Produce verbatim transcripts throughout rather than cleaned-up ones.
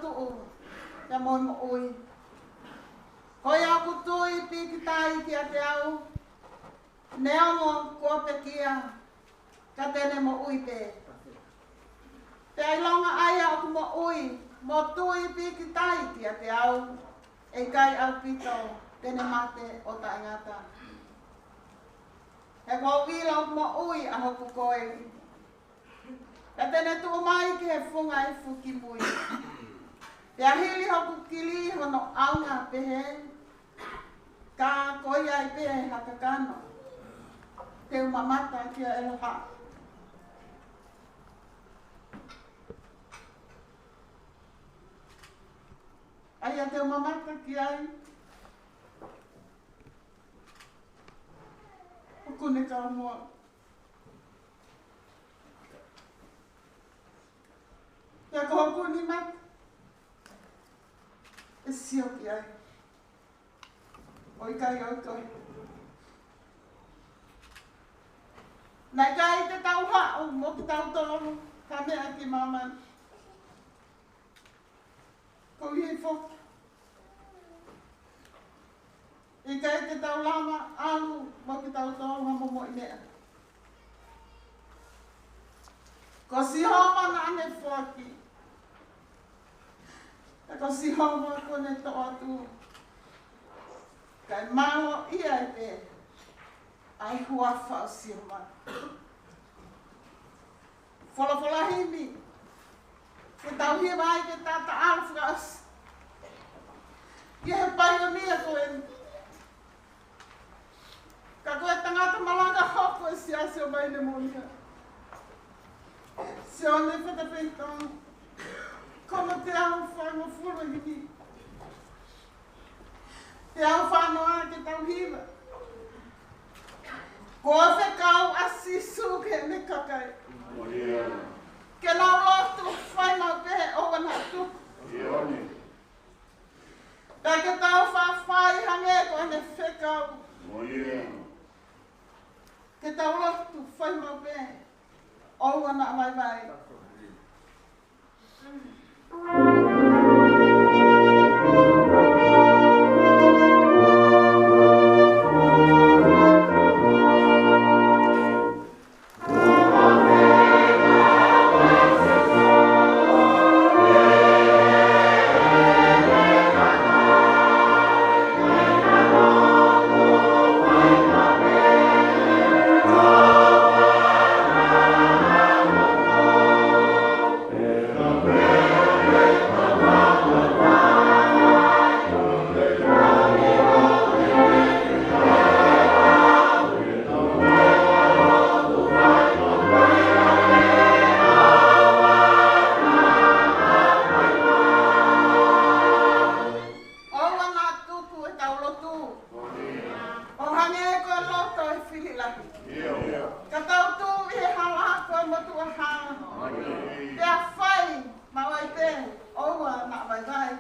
tuʻu, pea mo e moʻui. Ko ia ʻoku tui pīkitai kiate au, neongo kuo pekia, ka te ne moʻui pē. Pea ʻilonga ʻa ia ʻoku moʻui, mo tui pīkitai kiate au, ʻe ʻikai ʻaupito te ne mate ʻo taʻengata. He kuo u ʻilo ʻoku moʻui ʻa hoku koeli, pea te ne tuʻu mai ki he funga efu kimui. Pea hili hoku kili hono ʻaunga pehē, ka ko ia ai pē ha kakano, te u mamata kia ʻEloha. ʻA ia te u mamata ki ai, ʻoku ne kau muʻa. Pea ko hoku nima, ʻe sio ki ai. ʻOku ʻikai ʻo toe. Naʻe ʻikai te tau haʻu mo kitautolu ha meʻa ki māmani. Ko ia foki, ʻikai te tau lava ʻalu mo kitautolu ha momoʻi meʻa. Ko Sihova naʻa ne foaki. Pea ko Sihova kuo ne toʻo atu. Kae mālō ia ai pē ʻa e huafa ʻo Sihova. Folofola himi ke tau hiva ai ke tau ʻalu fakaʻosi. Ki he paionia ko eni. Ka ko e tangata malanga hoko e siasi ʻo Mainemonia, Sione Fatafeitono, ko hono teau fāngofulu himi. Te u fānau ke tau hiva. Ko e fekau ʻa Sīsū ki heʻene kakai. Ke nau lotu fai maʻu pē ʻoua naʻa tuku. Pea ke tau faʻa fai hangē ko ʻene fekau. Ke tau lotu fai maʻu pē ʻoua naʻa vaivai. ʻOua naʻa tuku ʻetau lotu. ʻO hangē ko e loto ʻo e fili lahi. Ka tau tuʻu ʻi he hala ko e motuʻa hala. Pea fai maʻu ai pē ʻoua naʻa vaivai.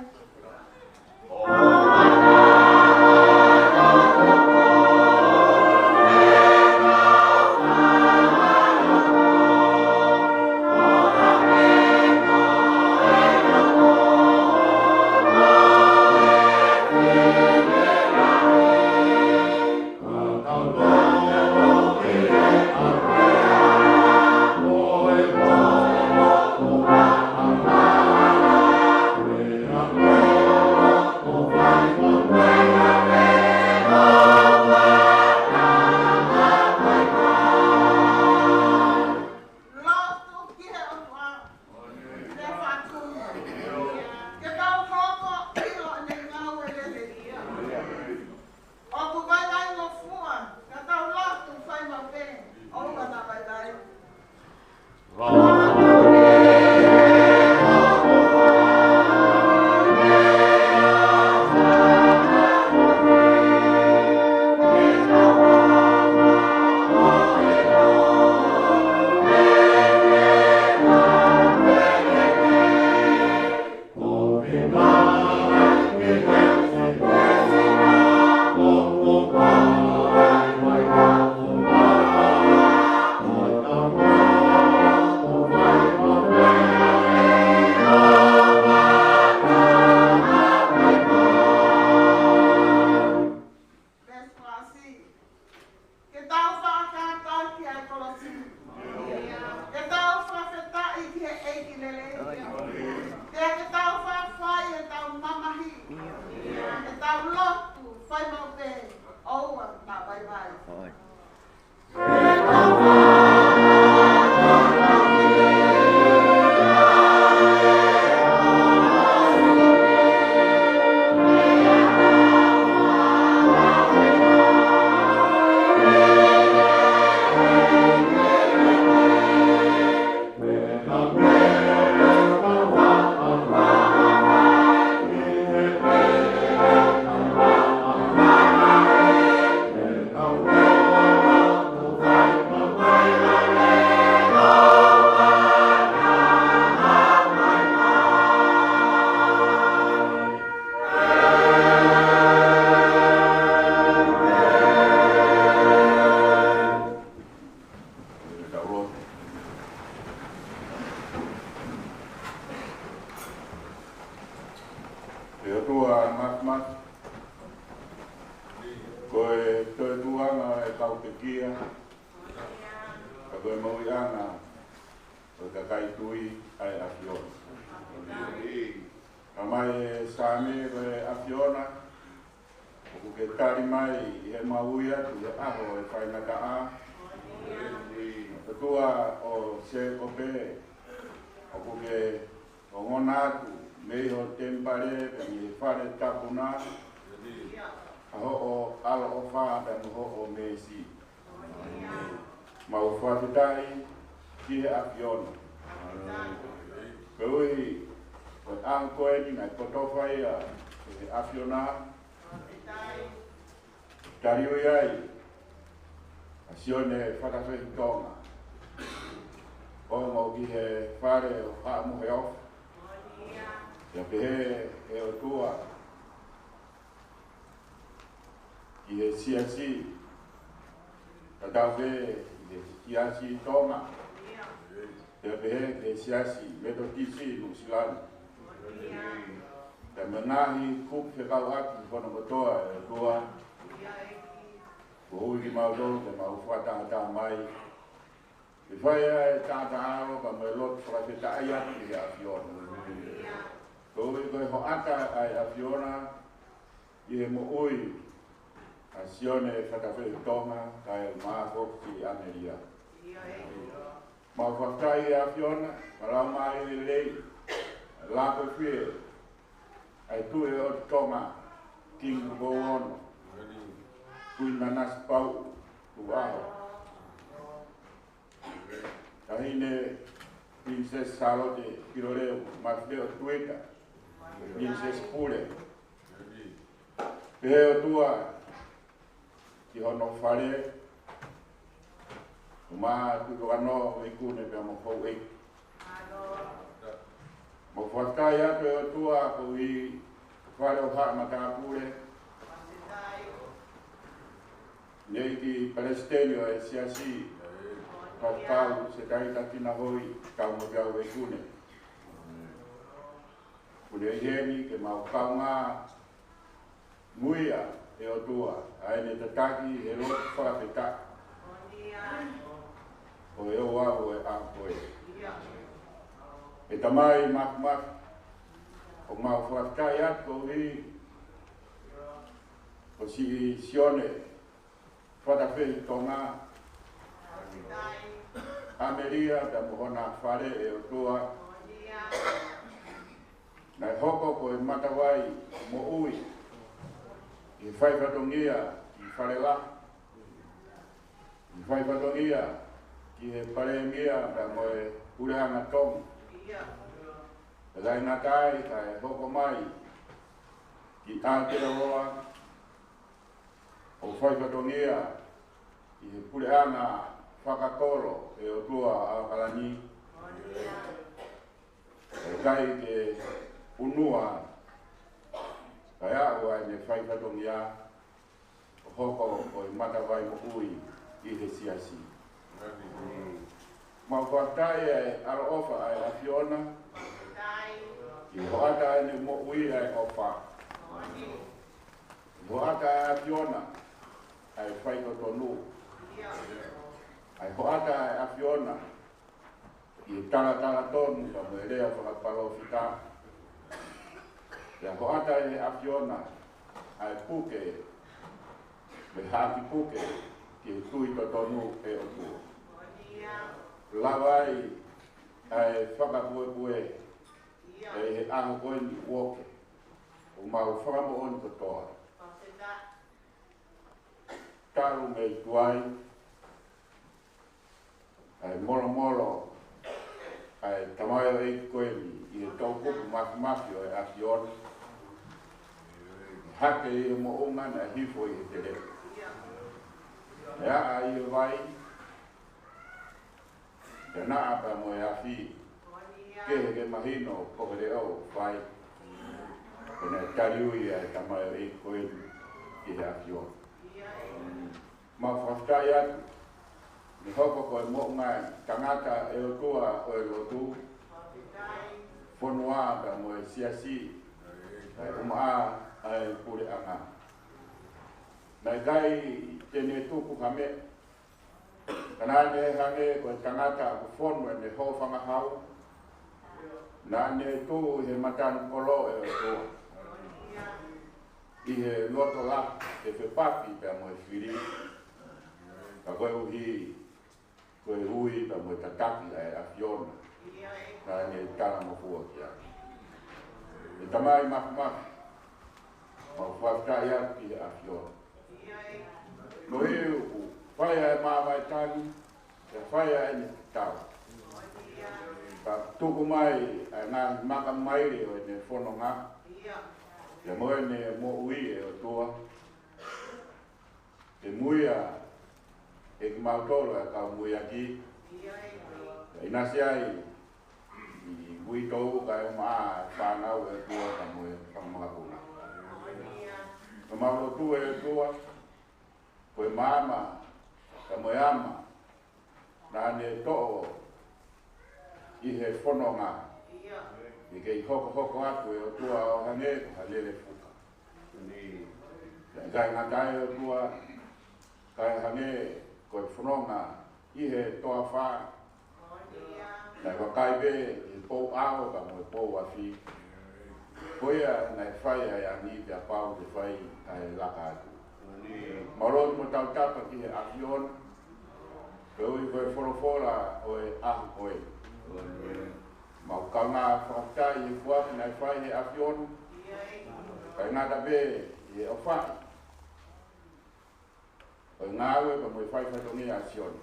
Ka ko e moʻuiʻanga ʻo e kakai tui ʻa e ʻAfiona. Ka mai e Saame ko e ʻAfiona, ʻoku ke tali mai ʻi he moʻui atu he ʻaho ʻo e faingataʻa. ʻOtua ʻo Sēkope, ʻoku ke ongona atu mei ho temipale pea mei he fale tapu na ʻa hoʻo ʻaloʻofa pea mo hoʻo meesi. Mau fakafetaʻi ki he ʻAfiona. Koeʻuhi ko e ʻaho ko eni naʻe kotofa ia ʻe he ʻAfiona, taliui ai ʻa Sione Fatafehi Tonga, ʻo ongona ki he fale ʻo Haʻa Moheofo. Pea pehē ʻe ʻOtua ki he siasi, tatau pē ki he siasi Tonga, pea pehē ki he siasi Metotisi Nuʻusila ni, pea mo e ngaahi kupu fekauʻaki hono kotoa, ʻe ʻOtua, kuo ui kimautolu ke mau fakatahataha mai ke fai ʻa e taʻataʻalo pea mo e lotu fakafetaʻi atu ki he ʻAfiona. Koeʻuhi ko e hoʻata ʻa e ʻAfiona ʻi he moʻui ʻa Sione Fatafehi Tonga, kae ʻumaʻā foki ʻAmelia. Mau fakafetaʻi ʻe ʻAfiona, ka lau mai e lelei, lako fie, ʻa e Tuʻi ʻo Tonga, Kingi Tupou Ono, Kuini Nanasipauʻu Tukuʻaho. Taʻahine Pilinisesi Sālote Filoleu Mafileʻo Tuita, Pilinisesi Pule. Pehē ʻOtua ki hono fale, ʻumaʻā Tuʻi Tuʻi Kanoa ʻo e ikune pea mo houʻeiki. Mau fakafetaʻi atu ʻe ʻOtua koeʻuhi fale ʻo Haʻa Matāpule, ʻEiki Palesiteni ʻo e Siasi, Faifekau Setaita Kinahoʻi Taumoteʻi ʻo e ikune. Kuo ne ʻi heni ke mau kaungā muia ʻe ʻOtua ʻa ʻene tataki he lotu fakafetaʻi ʻo e ouau ʻo e ʻaho ko ē. ʻE Tamai Māfimafi, ʻoku mau fakafetaʻi atu koeʻuhi ko Siʻi Sione Fatafehi Tonga, ʻAmelia pea mo hona fale ʻe ʻOtua. Naʻe hoko ko e matavai moʻui ʻi he faifatongia ki Falelahi, ʻi he faifatongia ki he Palēmia pea mo e Puleʻanga Tonga. Pea ʻikai ngata ai kae hoko mai ki Aotearoa ʻo faifatongia ʻi he Puleʻanga Fakakolo ʻe ʻOtua ʻAokalani. ʻIkai ke unua, kae aʻu ʻa ʻene faifatongia ʻo hoko ko e matavai moʻui ʻi he siasi. Mau fakafetaʻi ʻa e ʻaloʻofa ʻa e ʻAfiona, ʻi he hoʻata ʻene moʻui ʻa e ʻofa. ʻI he hoʻata ʻa e ʻAfiona ʻa e faitotonu. ʻI he hoʻata ʻa e ʻAfiona ʻi he talatala tonu pea mo e lea fakapalōfita. ʻI he hoʻata ʻa e ʻAfiona ʻa e puke, mo e haʻaki puke ki he tui totonu ʻe ʻOtua. Lava ai ʻa e fakapuepue ʻi he ʻaho ko eni ʻoku mau fakamoʻoni kotoa. Talu mei tuai, ʻa e molomolo ʻa e tamaioʻeiki ko eni ʻi he toʻukupu māfimafi ʻo e ʻAfiona. Hake ʻi he moʻunga naʻe hifo ʻi he telepe. ʻE ʻaʻa ʻi he vai, ʻe naʻa pea mo e afi, kehe ke mahino ko e leʻo ʻoku fai. Ko ʻene taliui ʻa e tamaioʻeiki ko eni ki he ʻAfiona. Mau fakafetaʻi atu, ne hoko ko e moʻunga tangata ʻe ʻOtua ʻo e lotu, fonua pea mo e siasi, kae ʻumaʻā ʻa e puleʻanga. Naʻe ʻikai te ne tuku ha meʻa, Naʻa ne hangē ko e tangata ʻoku fonu ʻene hōfangahau. Naʻa ne tuʻu ʻi he matanukolo ʻo e ʻOtua, ʻi he loto lahi, ʻi he fepaki pea mo e fili. Ka koeʻuhi ko e ui pea mo e tataki ʻa e ʻAfiona, naʻa ne talangofua ki ai. ʻE Tamai Māfimafi, mau fakafetaʻi atu ki he ʻAfiona. Koeʻuhi ʻoku fai ʻa e maama ʻi tangi, pea fai ʻa ʻene tatau. Pea tuku mai ʻa e ngaahi maka maile ʻo ʻene fononga, pea mo ʻene moʻui, ʻe ʻOtua, ke muiaʻi ʻe kimautolu ʻa e kau muiaki, pea ʻinasi ai ʻi he uitou kae ʻumaʻā ʻa e fānau, ʻe ʻOtua, pea mo e fanga makapuna. Pea mau lotua, ʻe ʻOtua, ko e maama, pea mo e ama naʻa ne toʻo ʻi he fononga, ʻe kei hokohoko atu, ʻe ʻOtua, ʻo hangē ko ha lele fuka. Naʻe ʻikai ngata ai, ʻe ʻOtua, kae hangē ko e fononga ʻi he toafa, naʻe vakai pē ʻi he pou ʻao pea mo e pou afi. Ko ia naʻe fai ʻa e angi, pea pau ke fai ʻa e laka atu. Mau lotu mo tautapa ki he ʻAfiona, koeʻuhi ko e folofola ʻo e ʻaho ko ē. Mau kaungā fakafetaʻi he foaki naʻe fai ʻe he ʻAfiona, kae ngata pē ʻi he ʻofaʻi ʻo e ngāue pea mo e fai fatongia ʻa Sione.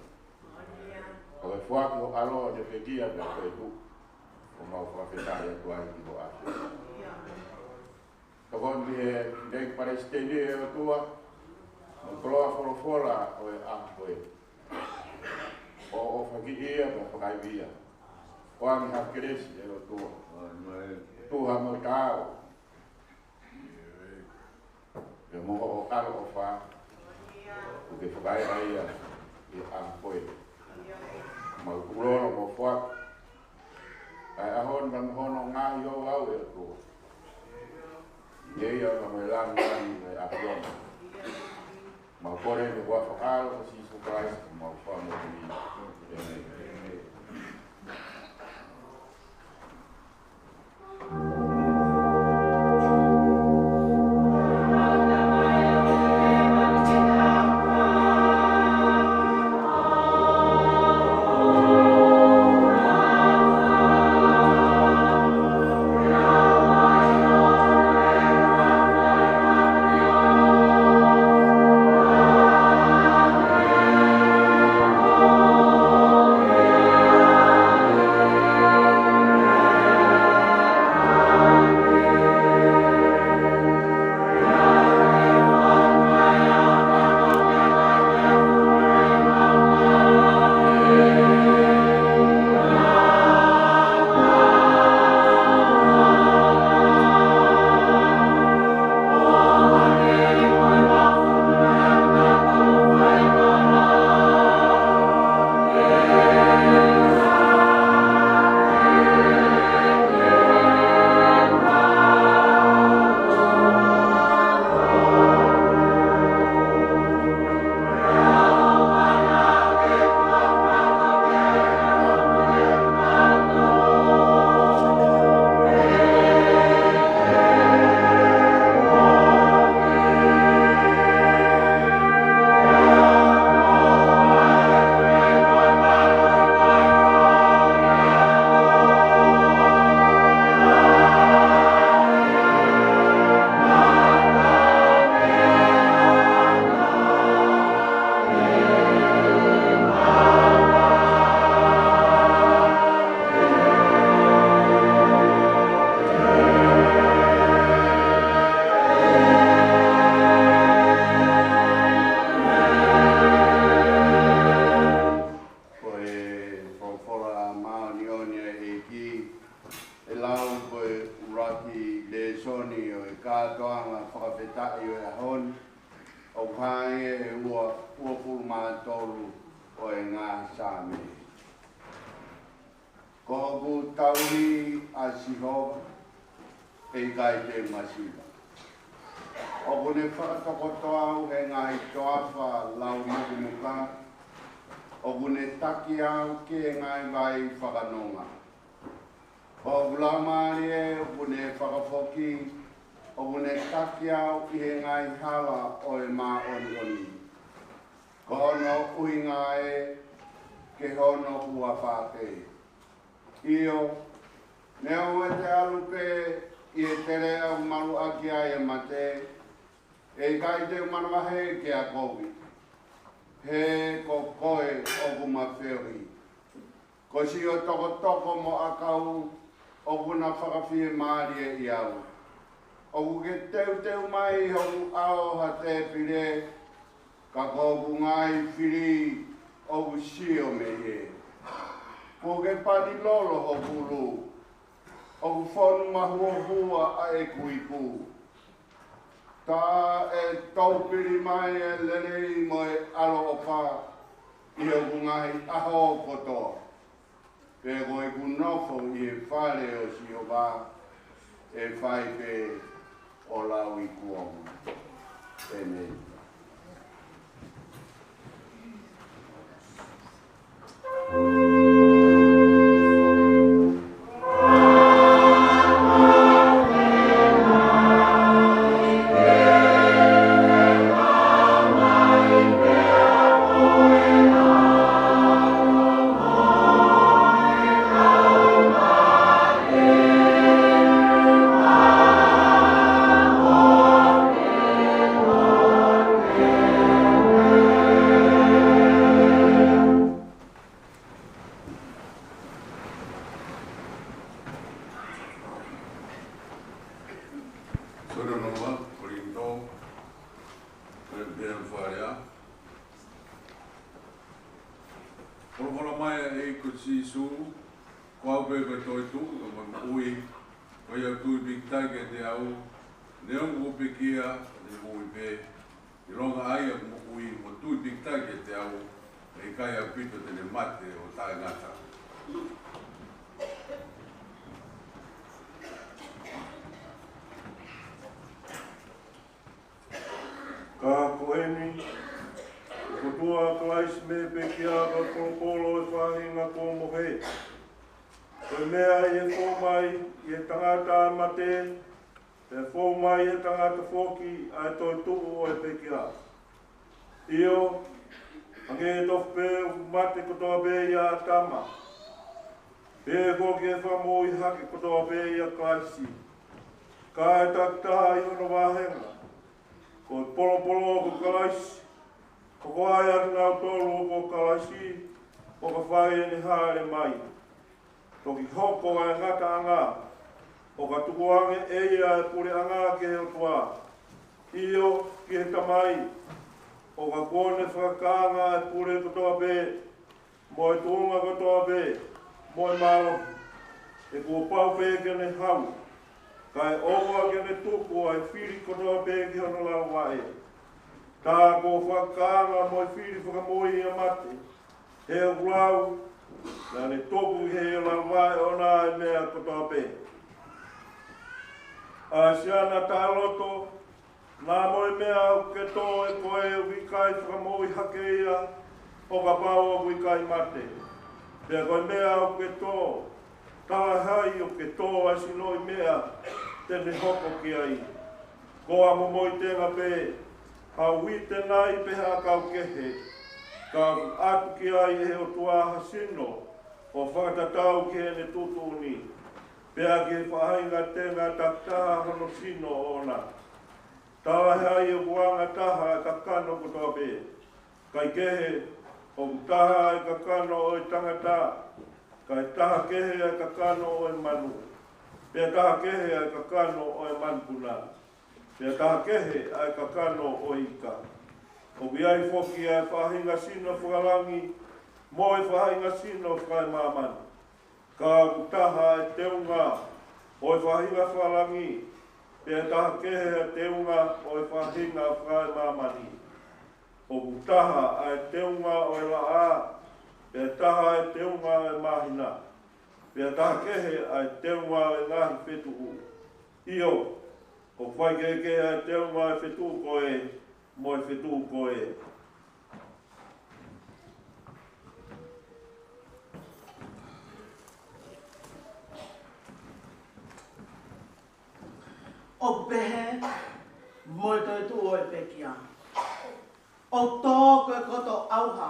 Ko e foaki ho ʻAlo ʻo ne pekia pea toe tuʻu. ʻOku mau fakafetaʻi atu ai ki ho ʻAfiona. Tokoni ki he ʻEiki Palesiteni, ʻe ʻOtua, mo e koloa folofola ʻo e ʻaho ko ē, ʻo ʻofaʻia pea fakaivia. ʻOange ha kelesi, ʻe ʻOtua, tuha mo taau, pea mo hoʻo ʻaloʻofa, ʻoku ke fakaeʻa ia ʻi he ʻaho ko ē. Mau tukulolo mo foaki ʻa e ʻaho ni pea mo hono ngaahi ouau, ʻe ʻOtua, ʻi he ʻao pea mo e lāngilangi ʻo e ʻAfiona. Mau kole ʻi he huafa ho ʻAlo ko Sīsū Kalaisi ko homau Fakamoʻui. ʻĒmeni. Ko e folofola māʻoniʻoni ʻa e ʻEiki, ʻe lau ko e ʻuluaki lēsoni ʻo e kātoanga fakafetaʻi ʻo e ʻaho ni, ʻoku hā ʻi he ua, uofulu mā tolu ʻo e ngaahi Saame. Ko hoku tauhi ʻa Sihova, ʻe ʻikai te u masiva. ʻOku ne fakatokoto au he ngaahi toafa laumukamuka, ʻoku ne taki au ki he ngaahi vai fakanonga. Ko hoku Laumālie ʻoku ne fakafoki, ʻoku ne taki au ʻi he ngaahi hala ʻo e māʻoniʻoni. Ko hono ʻuhinga ē ke hono huafa pē. ʻIo, neongo ʻete ʻalu pē ʻi he teleʻa ʻoku maluʻaki ai e mate, ʻe ʻikai te u manavahē kia koe, he ko koe ʻoku ma feohi. Ko siʻo tokotoko mo ʻakau ʻoku na fakafiemālieʻi au. ʻOku ke teuteu mai hoku ʻao ha tēpile, ka ko hoku ngaahi fili ʻoku sio mei ai. Kuo ke pani lolo hoku ʻulu, ʻoku fonu mahuohua ʻa ʻeku ipu. Taʻetoupili mai e lelei mo e ʻaloʻofa ʻi hoku ngaahi ʻaho kotoa. Pea ko ʻeku nofo ʻi he fale ʻo Sihova ʻe fai pē ʻo lauikuonga. ʻĒmeni. Solo noma, Kolinitō, Kolinitō Farea. Folofola mai ʻa e ʻEiki ko Sīsū, ko au pē ko e toetuʻu, ko e moʻui, ko ia ʻoku tui pīkitai kiate au, neongo kuo pekia, ʻe moʻui pē, ʻilonga ʻa ia ʻoku moʻui mo tui pīkitai kiate au, ʻe ʻikai ʻaupito te ne mate ʻo taʻengata. Ka ko eni, ʻoku tuʻu ʻa Kalaisi mei he pekia, ko e polopolo ʻo e faʻahinga kuo mohe. Ko e meʻa ʻi he fou mai ʻa e tangata ʻa e mate, pea fou mai ʻa e tangata foki ʻa e toetuʻu ʻo e pekia. ʻIo, hangē tofu pē ʻoku mate kotoa pē ʻia ʻĀtama, pehē foki ʻe fakamoʻui hake kotoa pē ʻia Kalaisi. Ka ʻe takitaha ʻi hono vāhenga, ko e polopolo ko Kalaisi, ko ia ʻa kinautolu ʻoku ʻo Kalaisi, ʻo ka fai ʻene hāʻele mai. Toki hoko ʻa e ngataʻanga, ʻo ka tukuange ʻe ia ʻa e puleʻanga ki he ʻOtua. ʻIo, ki he Tamai, ʻo ka kuo ne fakakānga ʻa e pule kotoa pē, mo e tuʻunga kotoa pē, mo e mālohi. He kuo pau pē ke ne hau, kae ʻoua ke ne tuku ʻa e fili kotoa pē ki hono lalo vaʻe. Tā kuo fakakānga mo e fili fakamoʻui ʻa e mate, he ʻoku lau, naʻa ne tuku ʻi he lalo vaʻe ʻoʻona ʻa e meʻa kotoa pē. ʻA e siana taʻeloto, naʻa mo e meʻa ʻoku ke tō ʻe koe ʻoku ʻikai fakamoʻui hake ia, ʻo kapau ʻoku ʻikai mate. Pea ko e meʻa ʻoku ke tō, talaʻehai ʻoku ke tō ʻa e sinoʻi meʻa te ne hoko ki ai. Ko ha momoʻi tenga pē, ha uite nai pe ha ʻakau kehe, ka ʻoku ʻatu ki ai ʻe he ʻOtua ha sino, ʻo fakatatau ki heʻene tuʻutuʻuni, pea ki he faʻahinga tenga takitaha hono sino ʻoʻona. Talaʻehai ʻoku anga taha ʻa e kakano kotoa pē. Kae kehe, ʻoku taha ʻa e kakano ʻo e tangata, kae taha kehe ʻa e kakano ʻo e manu, pea taha kehe ʻa e kakano ʻo e manupuna, pea taha kehe ʻa e kakano ʻo e ika. ʻOku ʻi ai foki ʻa e faʻahinga sino fakalangi, mo e faʻahinga sino fakaemāmani. Ka ʻoku taha ʻa e teunga ʻo e faʻahinga fakalangi, pea taha kehe ʻa e teunga ʻo e faʻahinga fakaemāmani. ʻOku taha ʻa e teunga ʻo e laʻā, pea taha ʻa e teunga ʻo e māhina, pea taha kehe ʻa e teunga ʻo e ngaahi fetuʻu. ʻIo, ʻoku faikehekehe ʻa e teunga ʻo e fetuʻu ko ē mo e fetuʻu ko ē. ʻOku pehē mo e toetuʻu ʻo e pekia. ʻOku tō ko e koto ʻauha,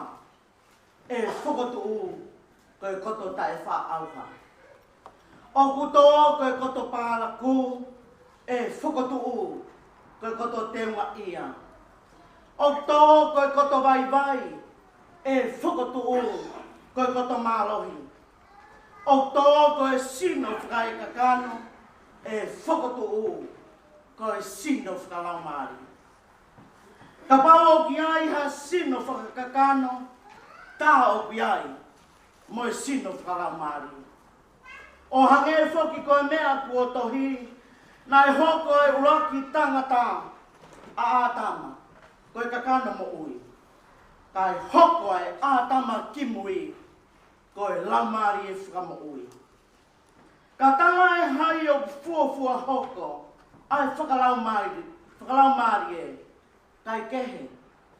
ʻe fokotuʻu ko e koto taʻefaʻaʻauha. ʻOku tō ko e koto pālaku, ʻe fokotuʻu ko e koto teungaʻia. ʻOku tō ko e koto vaivai, ʻe fokotuʻu ko e koto mālohi. ʻOku tō ko e sino fakaekakano, ʻe fokotuʻu ko e sino fakalaumālie. Kapau ʻoku ʻi ai ha sino fakakakano, tā ʻoku ʻi ai mo e sino fakalaumālie. ʻO hangē foki ko e meʻa kuo tohi, naʻe hoko e ʻuluaki tangata, ʻa ʻĀtama, ko e kakano moʻui. Kae hoko ʻa e ʻĀtama kimui ko e Laumālie Fakamoʻui. Ka tā ʻe hai ʻoku fuofua hoko ʻa e fakalaumālie, fakalaumālie, kae kehe,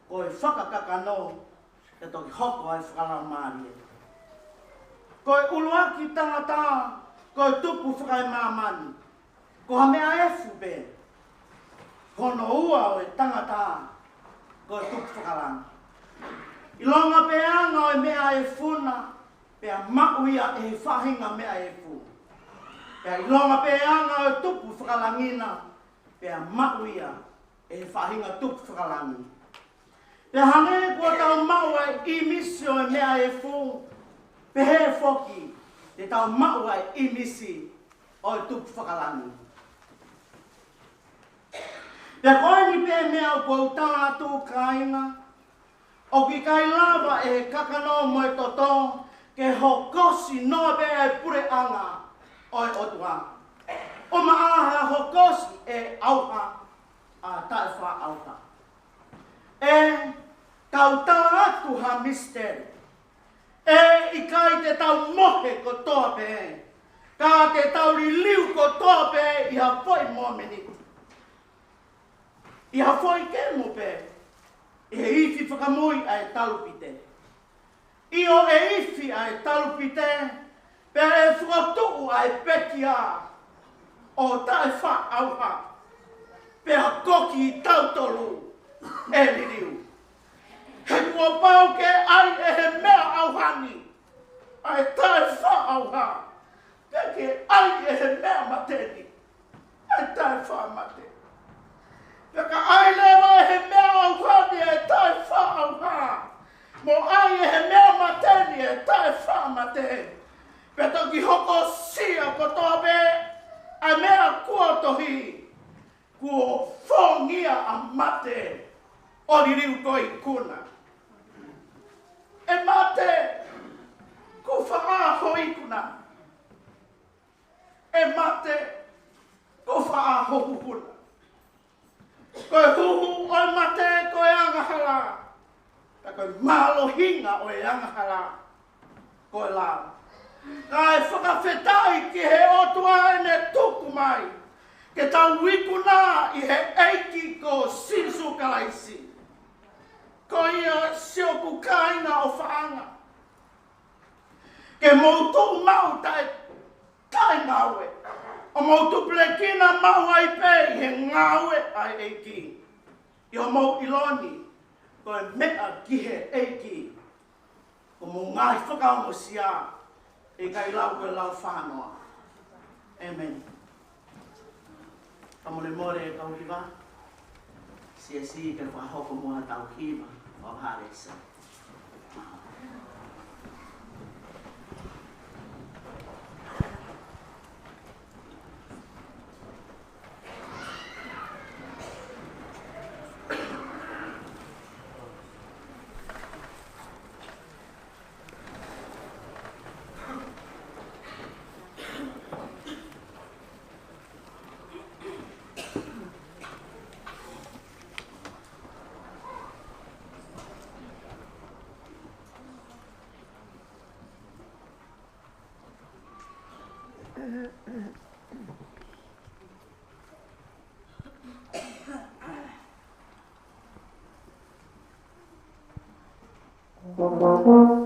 ko e fakakakano, ʻe toki hoko ʻa e fakalaumālie. Ko e ʻuluaki tangata, ko e tupu fakaemāmani, ko ha meʻa efu pē. Ko hono ua ʻo e tangata, ko e tupu fakalangi. ʻIlonga pē ʻa e anga ʻo e meʻa efu na, pea maʻu ia ʻe he faʻahinga meʻa efu. Pea ʻilonga pē ʻa e anga ʻo e tupu fakalangi na, pea maʻu ia ʻe he faʻahinga tupu fakalangi. Pea hangē kuo tau maʻu ʻa e ʻīmisi ʻo e meʻa efu, pehē foki te tau maʻu ʻa e ʻīmisi ʻo e tupu fakalangi. Pea ko eni pē meʻa ʻoku ou tala atu, kāinga, ʻoku ʻikai lava ʻe he kakano mo e toto ke hokosi noa pē ʻa e puleʻanga ʻo e ʻOtua. ʻO maʻaha hokosi ʻe he ʻauha ʻa e taʻefaʻaʻauha. ʻE, tau tala atu ha misiteli. ʻE ʻikai te tau mohe kotoa pē, ka te tau liliu kotoa pē ʻi ha foʻi mōmeniti. ʻI ha foʻi kemo pē, ʻi he ifi fakamui ʻa e talupite. ʻIo, ʻe ifi ʻa e talupite, pea ʻe fokotuʻu ʻa e pekia ʻo taʻefaʻaʻauha, pea ko kitautolu ʻe liliu. He kuo pau ke ʻai ʻe he meʻa ʻauha ni ʻa e taʻefaʻaʻauha, pea ke ʻai ʻe he meʻa mate ni ʻa e taʻefaʻamate. Pea ka ʻai leva ʻe he meʻa ʻauha ni ʻa e taʻefaʻaʻauha, mo ʻai ʻe he meʻa mate ni ʻa e taʻefaʻamate, pea toki hokosia kotoa pē ʻa e meʻa kuo tohi, kuo fongia ʻa mate ʻo liliu ko e ikuna. ʻE mate, ko fē ho ikuna? ʻE mate, ko fē ho huhu na? Ko e huhu ʻo e mate ko e angahala. Ka ko e mālohinga ʻo e angahala ko e lao. Kae fakafetaʻi ki he ʻOtua ʻene tuku mai ke tau ikuna ʻi he ʻEiki ko Sīsū Kalaisi. Ko ia, siʻoku kāinga ʻofaʻanga, ke mou tuʻu maʻu taʻe, taʻe ngāue, ʻo mou tupulekina maʻu ai pē ʻi he ngāue ʻa e ʻEiki. ʻI hoʻomou ʻilo ni, ko e meʻa ki he ʻEiki, ko hoʻomou ngaahi fakaongosia, ʻikai lau ko e lau fanoa. ʻĒmeni. Fakamolemole kau hiva, siasi, ke fakahoko muʻa haʻatau hiva ʻo e Haleluia.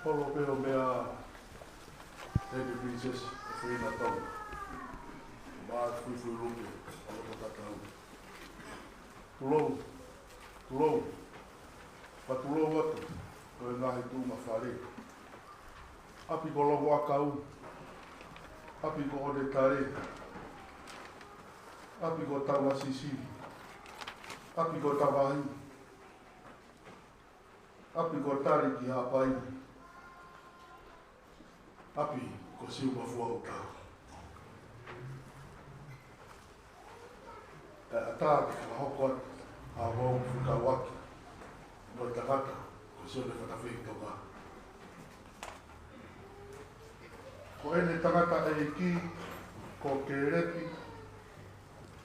Holo pē ʻo meʻa, Lady Princess Evelina Tonga. Maʻa e fuifui lupe ʻo loto tatau. Tulou, tulou, fakatulou atu, ko e ngaahi tuʻunga fale. ʻApi ko Longoʻakau, ʻapi ko ʻOnetale, ʻapi ko Tauasisi, ʻapi ko Tavahi, ʻapi ko Tali ki Haʻapai, ʻapi ko Siumafuaʻutau. ʻAtā ke fakahoko atu ʻa hono fekauʻaki mo e tangata ko Sione Fatafehi Tonga. Ko ʻene tangataʻeiki ko Kelepi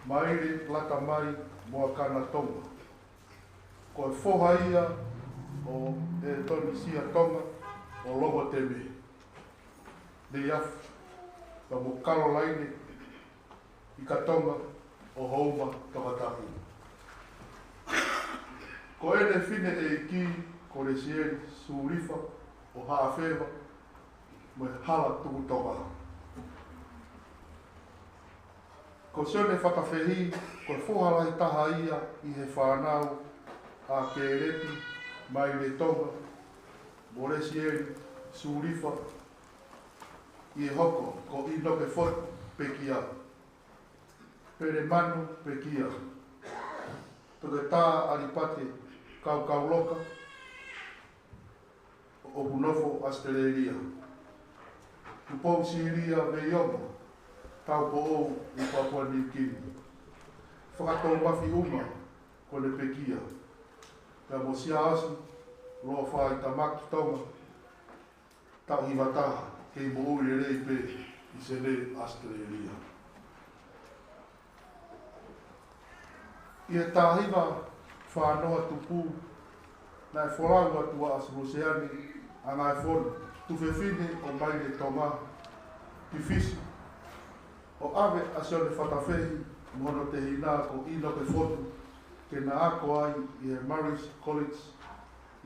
Maile Latamai Moakana Tonga. Ko e foha ia ʻo ʻEtonisia Tonga ʻo Longoteme Neiafu, pea mo Kalolaine ʻIkatonga ʻo Houma Tongatapu. Ko ʻene fineʻeiki ko Lesieli Sulifa ʻo Haʻafeva mo e Hala Tukutonga. Ko Sione Fatafehi ko e foha lahi taha ia ʻi he fānau ʻa Kelepi Maile Tonga mo Lesieli Sulifa, ʻi he hoko ko ʻInoke Fotu Pekia, Pelemanu Pekia, Toketā ʻAlipate Kaukauloka, ʻoku nofo ʻAositelēlia, Tupou Silia Veionga Taupoʻou ʻi Papua Niu Kini, Fakatoumafiʻunga Kone Pekia, pea mo Siaosi Loʻofaitamaki Tonga, taʻu hiva taha, kei moʻui lelei pē ʻi Senē, ʻAositelēlia. ʻI he taha hiva fā noa tupu, naʻe folau atu ʻa ʻAsi Luseane ʻAngaifonu, tuofefine ʻo Maile Tonga, ki Fisi, ʻo ʻave ʻa Sione Fatafehi mo hono tehina ko ʻInoke Fotu ke na ako ai ʻi he Marist College.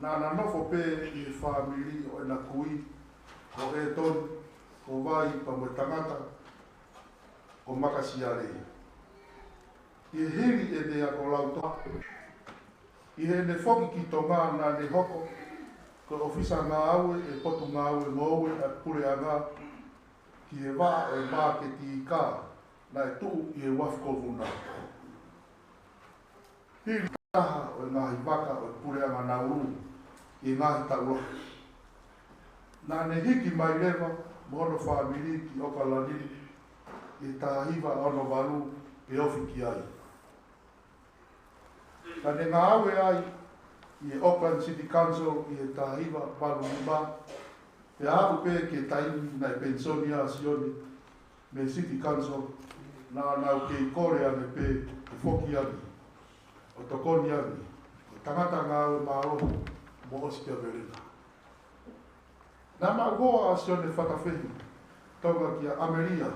Naʻá na nofo pē ʻi he fāmili ʻo ʻena kui ko ʻEtoni, ko Vai pea mo e tangata ko Makasiale. ʻI he hili ʻene ako lautohi, ʻi heʻene foki ki Tonga naʻá ne hoko ko e ʻōfisa ngāue ʻi he Potungāue Ngoue ʻa e Puleʻanga ki he vaʻa ʻo e māketi kā naʻe tuʻu ʻi he uafu ko Vuna. Hili taha ʻo e ngaahi vaka ʻo e Puleʻanga Naulu ʻi he ngaahi taʻu lahi, naʻá ne hiki mai leva mo hono fāmili ki ʻOkalani ʻi he taha hiva ono valu ke ofi ki ai. Naʻá ne ngāue ai ʻi he Auckland City Council ʻi he taha hiva valu nima, pea aʻu pē ki he taimi naʻe penisoni ai ʻa Sione mei he City Council, naʻa nau kei kole ange pē ke foki ange ʻo tokoni ange ko e tangata ngāue mālohi mo ʻosikiavelenga. Naʻe maʻu hoa ʻa Sione Fatafehi Tonga kia ʻAmelia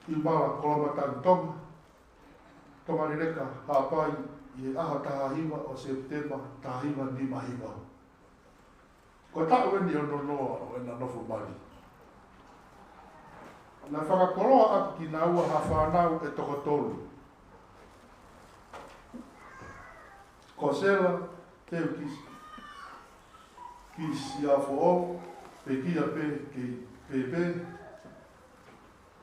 ʻImala Koloamatangi Tonga, Tongaleleka Haʻapai, ʻi he ʻaho taha hiva ʻo Sepitema taha hiva nima hiva. Ko e taʻu ʻeni ʻe ono noa ʻo ʻena nofo mali. Naʻe fakakoloa ʻaki kinaua ha fānau ʻe toko tolu. Ko Sela Teu Kisi, Kisia Foʻou, pekia pē kei pēpē,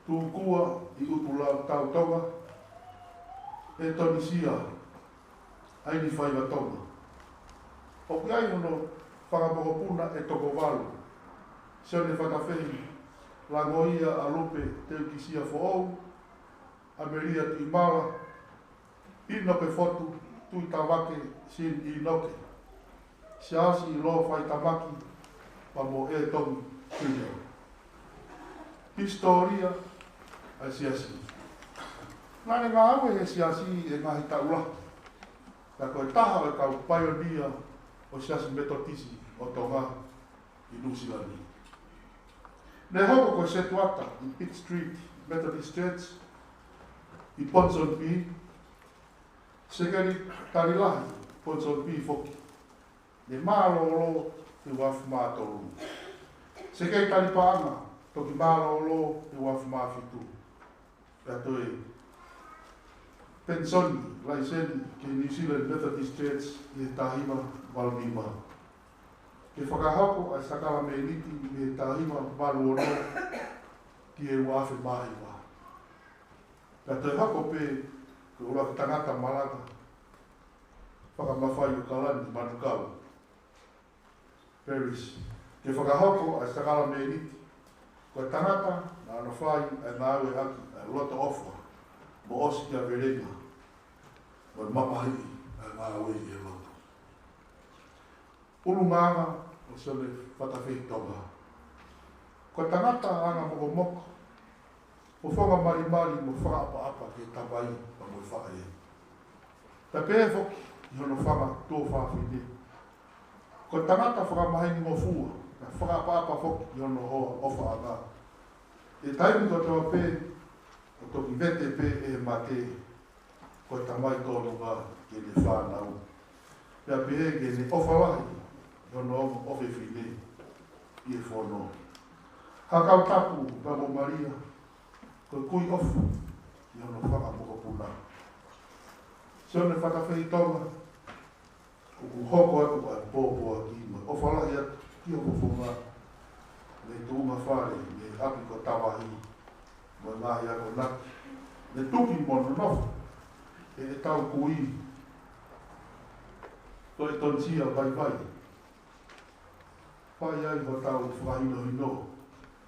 Tūkua ʻi ʻUtulautoga, ʻEtonisia ʻAinifaiva Tonga. ʻOku ʻi ai hono fanga mokopuna ʻe toko valu: Sione Fatafehi Langoia, ʻAlupe Teu Kisia Foʻou, ʻAmelia Tuʻimala, ʻInoke Fotu Tuʻitavake Sini ʻInoke, Siaosi Loʻofaitamaki pea mo ʻEtongi Junior. Hisitōlia ʻa e Siasi. Naʻá ne ngāue he Siasi ʻi he ngaahi taʻu lahi, ka ko e taha ʻo e kau paionia ʻo e Siasi Metotisi ʻo Tonga ʻi Nuʻusila ni. Naʻe hoko ko e setuata ʻi Pitt Street Methodist Church ʻi Ponsonby, sekelitali lahi Ponsonby foki. Naʻe mālōlō he uaafe mā tolu. Sekelitali paʻanga, toki mālōlō he uaafe mā fitu. Pea toe penisoni laiseni ki he New Zealand Methodist Church ʻi he taha hiva valu nima, ke fakahoko ʻa e sākalamēniti ʻi he taha hiva valu ono ki he uaafe mā hiva. Pea toe hoko pē ko e ʻuluaki tangata malanga fakamafai ʻi ʻOkalani, Manukau Parish, ke fakahoko ʻa e sākalamēniti. Ko e tangata naʻá na fai ʻa e ngāue ʻaki ʻa e loto ʻofa mo ʻosikiavelenga mo e mamahiʻi ʻa e ngāue ʻi he lotu. ʻUlungaanga ʻo Sione Fatafehi Tonga. Ko e tangata anga mokomoko, mo fanga malimali mo fakaʻapaʻapa ki he tamai pea mo e faʻē. Pea pehē foki ki hono fanga tuofāfine. Ko e tangata fakamahinongofua, pea fakaʻapaʻapa foki ki hono hoa ʻofaʻanga. ʻI he taimi kotoa pē, ʻo toki vete pē ʻe he mate, ko e tamai tōnunga ki heʻene fānau. Pea pehē ki heʻene ʻofa lahi ki hono ongo ʻofefine ʻi he fono. Hakau tapu pea mo Malia, ko e kui ʻofa ki hono fanga mokopuna. Sione Fatafehi Tonga, ʻoku hoko atu ʻa e pōpoaki mo e ʻofa lahi atu ki ho fofonga, mei tuʻunga fale, mei ʻapi ko Tavahi, mo e ngaahi akonaki, mei tuki mo nonofo ʻe ʻetau kui, toe tonisia vaivai. Fai ai hotau fakahinohino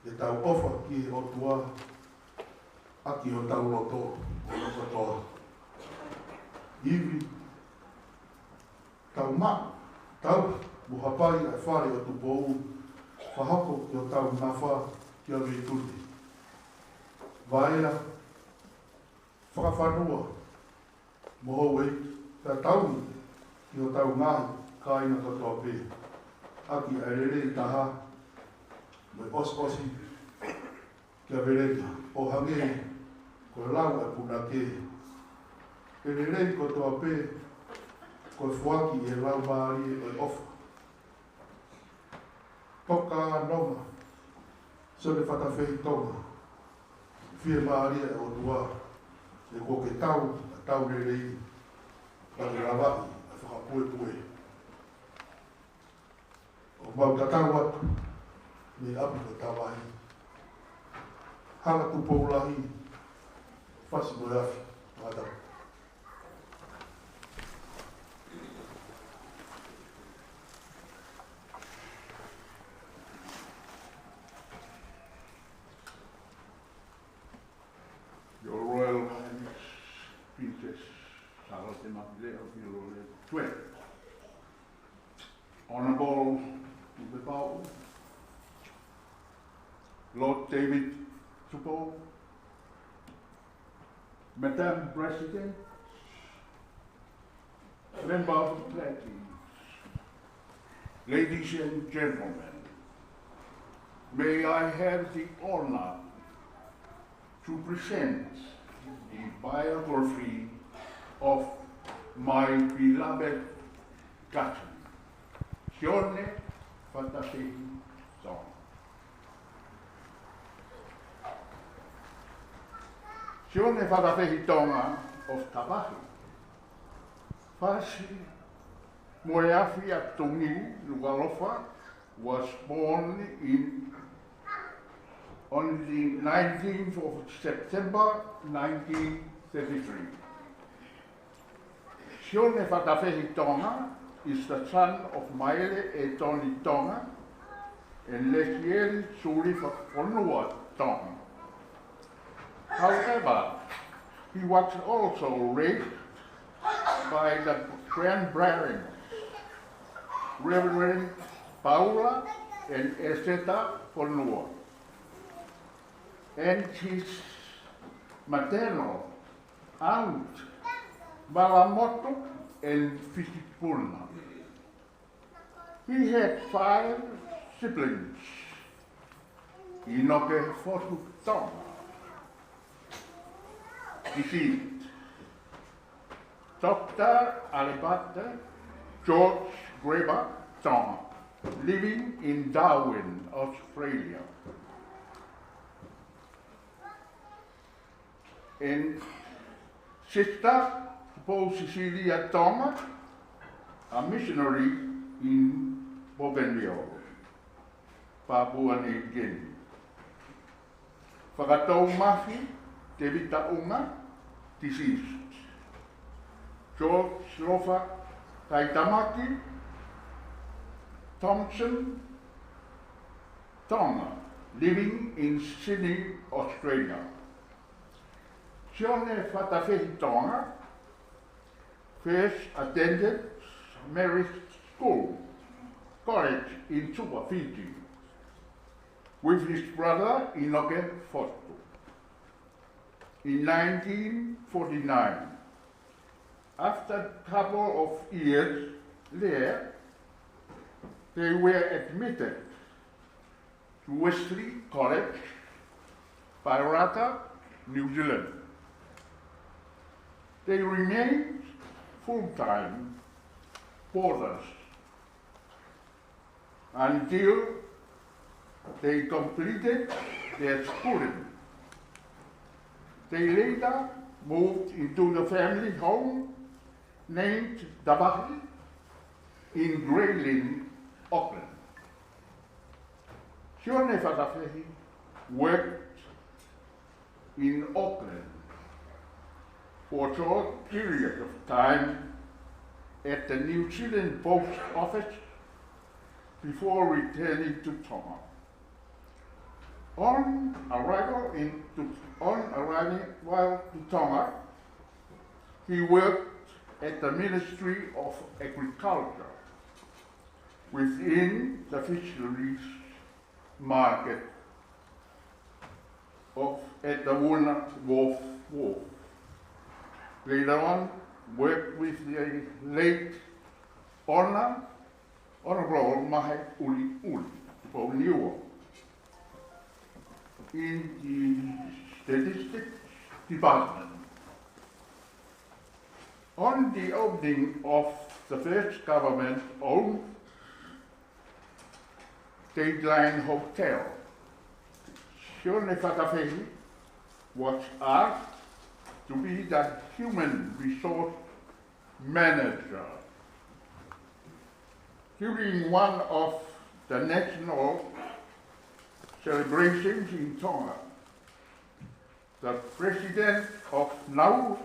ʻetau ʻofa ki he ʻOtua ʻaki hotau loto ʻo e loto kotoa. Ivi, tau maʻu, tau mo hapai ʻa e fale ʻo Tupou, fakahoko ki hotau nafa kia Veitune. Vaea, fakafanua mo Houʻeiki, pea tauhi ki hotau ngaahi kāinga kotoa pē ʻaki ʻa e lelei taha mo e ʻosiʻosi kia Velenga, ʻo hangē ko e lau ʻa e punake: ʻE lelei kotoa pē ko e foaki ʻe he Laumālie ʻo e ʻofa. Toka nonga, Sione Fatafehi Tonga, fiemālie ʻa e ʻOtua, he kuo ke tau ʻa e tau lelei, pea ke lavaʻi ʻa e fakapuepue. ʻOku mau tatau atu mei ʻapi ko Tavahi. Hala Tupou Lahi, fasi mo e afi, fakatapu. Your Royal Highness, Princess Sālote Mapileʻo Filolevu the Twelfth. Honorable Tupou, Lord David Tupou, Madam President, Member of Parliament, ladies and gentlemen, may I have the honor to present the biography of my beloved cousin, Sione Fatafehi Tonga. Sione Fatafehi Tonga of Tavahi, fasi mo e afi ʻa Tongi, Nukuʻalofa, was born in, on the nineteenth of September nineteen thirty-three. Sione Fatafehi Tonga is the son of Maele ʻEtoni Tonga and Lesieli Sulifa Fonua Tonga. However, he was also raised by the grandparents, Reverend Paula and Eseta Fonua, and his maternal aunt, Malamoto and Fisipuna. He had five siblings. ʻInoke Fotu Tonga, deceased. Doctor Alibata George Greba Tonga, living in Darwin, Australia. And Sister Tupou Sisilia Tonga, a missionary in Bougainville, Papua New Guinea. Fakatoumafi Tevita ʻUnga, deceased. George Lofa Taitamaki Thompson Tonga, living in Sydney, Australia. Sione Fatafehi Tonga, first attended Mary's School College in Suva, Fiji, with his brother Inoke Fotu in nineteen forty-nine. After a couple of years there, they were admitted to Wesley College, Parramatta, New Zealand. They remained full-time boarders until they completed their schooling. They later moved into the family home named Tavahi in Grey Lynn, Auckland. Sione Fatafehi worked in Auckland for a short period of time at the New Zealand Post Office before returning to Tonga. On arrival in to, on arrival to Tonga, he worked at the Ministry of Agriculture within the fisheries market of, at the Una Wharf, Wharf. Later on, worked with the late Honor, Honorable Mahe Uliuli Pouniua in the Statistics Department. On the opening of the first government-owned Dateline Hotel, Sione Fatafehi was asked to be the human resource manager during one of the national celebrations in Tonga. The president of Nauru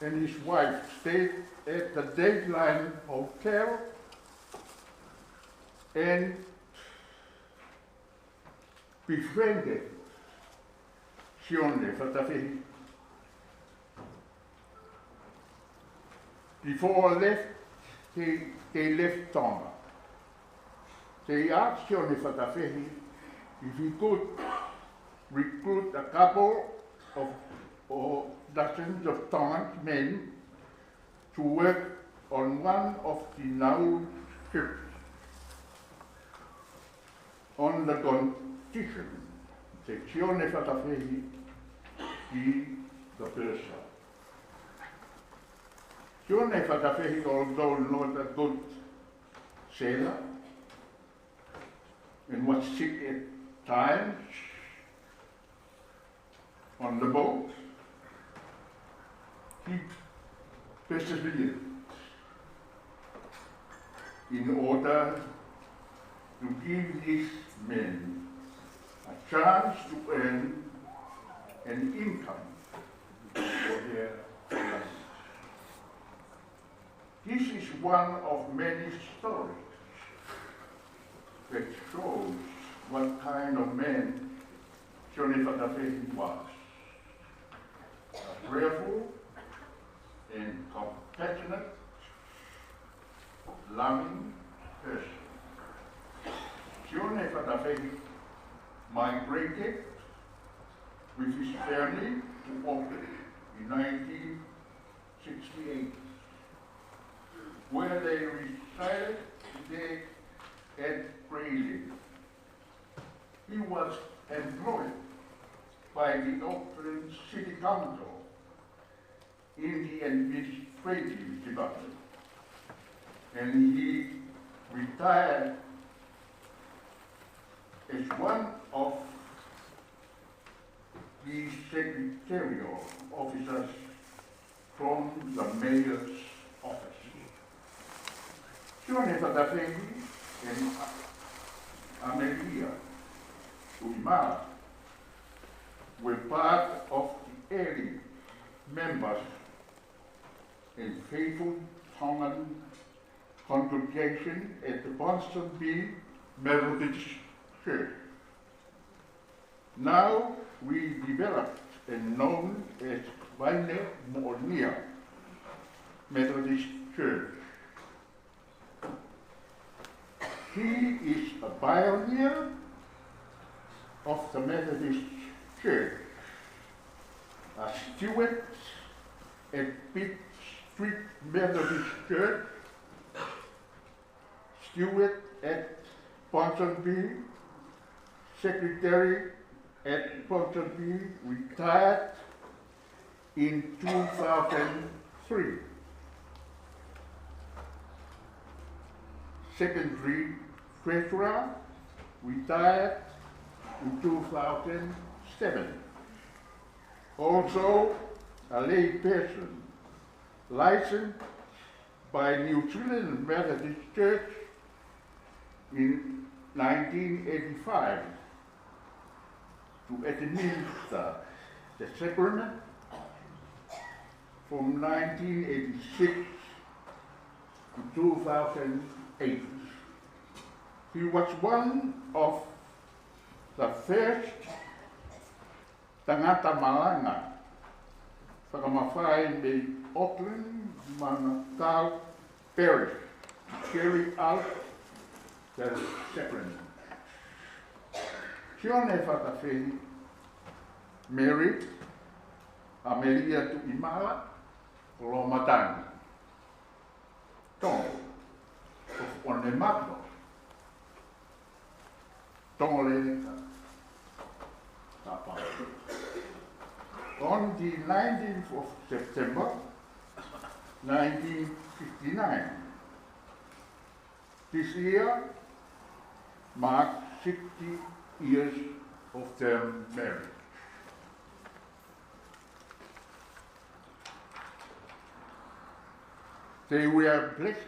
and his wife stayed at the Dateline Hotel and befriended Sione Fatafehi. Before left, they, they left Tonga. They asked Sione Fatafehi if he could recruit a couple of, or dozens of Tongan men to work on one of the Nauru ships on the condition that Sione Fatafehi be the purser. Sione Fatafehi, although not a good sailor, and was sick at times on the boat, he persevered in order to give these men a chance to earn an income for their families. This is one of many stories that shows what kind of man Sione Fatafehi was. A prayerful and compassionate, loving person. Sione Fatafehi migrated with his family to Auckland in nineteen sixty-eight, where they resided today at Grey Lynn. He was employed by the Auckland City Council in the administrative department, and he retired as one of the secretarial officers from the mayor's office. Sione Fatafehi and Amelia Tuimala were part of the early members and faithful Tongan congregation at the Ponsonby Methodist Church, now redeveloped and known as Vaine Moʻonia. Methodist Church. He is a pioneer of the Methodist Church, a steward at Pitt Street Methodist Church, steward at Ponsonby, secretary at Ponsonby, retired in two thousand three. Secretary Treasurer, retired in two thousand seven. Also a lay person, licensed by New Zealand Methodist Church in nineteen eighty-five to administer the sacrament from nineteen eighty-six to two thousand eight. He was one of the first tangata malanga fakamafai mei Auckland, Manukau Parish, carry out the sacrament. Sione Fatafehi Mary Amelia Tuʻimala Lomatangi, Tonga, of Onemato, Tonga Leleka, Tapa. On the nineteenth of September, nineteen fifty-nine, this year marks sixty years of their marriage. They were blessed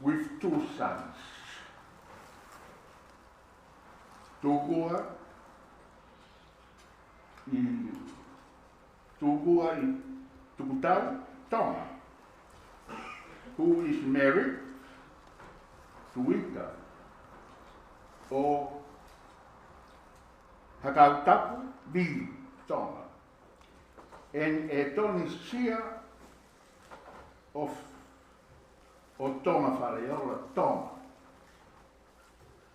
with two sons. Tokua ʻi, Tokua ʻi Tukutau, Tonga, who is married to Ika ʻo Hakautapu, Vili, Tonga, and Etonisia of, ʻo Tonga Faleola, Tonga,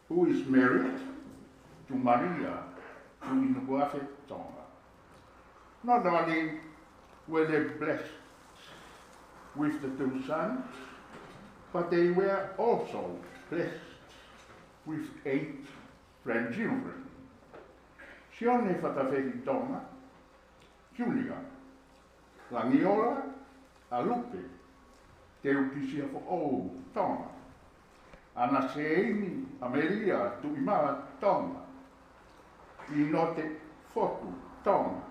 who is married to Maria Tuʻinukuafe, Tonga. Not only were they blessed with the two sons, but they were also blessed with eight grandchildren. Sione Fatafehi Tonga Junior, Langiola ʻAlupe Teutisia Foʻou, Tonga, ʻAnaseini ʻAmelia Tuʻimala, Tonga, ʻInoke Fotu, Tonga,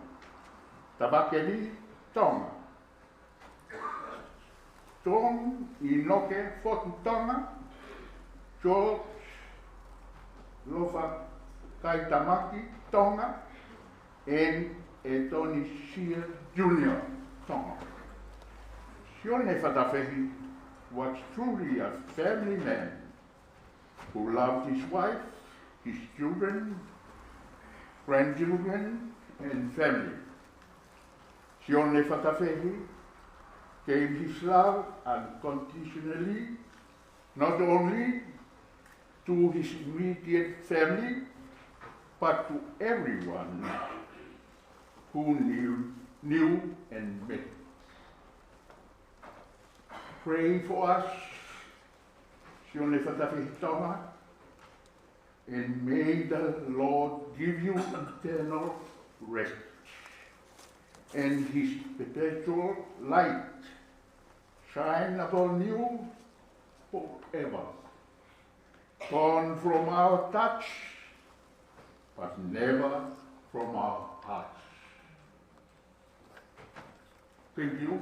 Tavakeli, Tonga, Tom ʻInoke Fotu, Tonga, George Lofa Kaitamaki, Tonga, and Etonisia Junior, Tonga. Sione Fatafehi was truly a family man who loved his wife, his children, grandchildren, and family. Sione Fatafehi gave his love unconditionally, not only to his immediate family, but to everyone who knew, knew and met. Pray for us, Sione Fatafehi Tonga, and may the Lord give you eternal rest, and his perpetual light shine upon you forever. Gone from our touch, but never from our hearts. Thank you.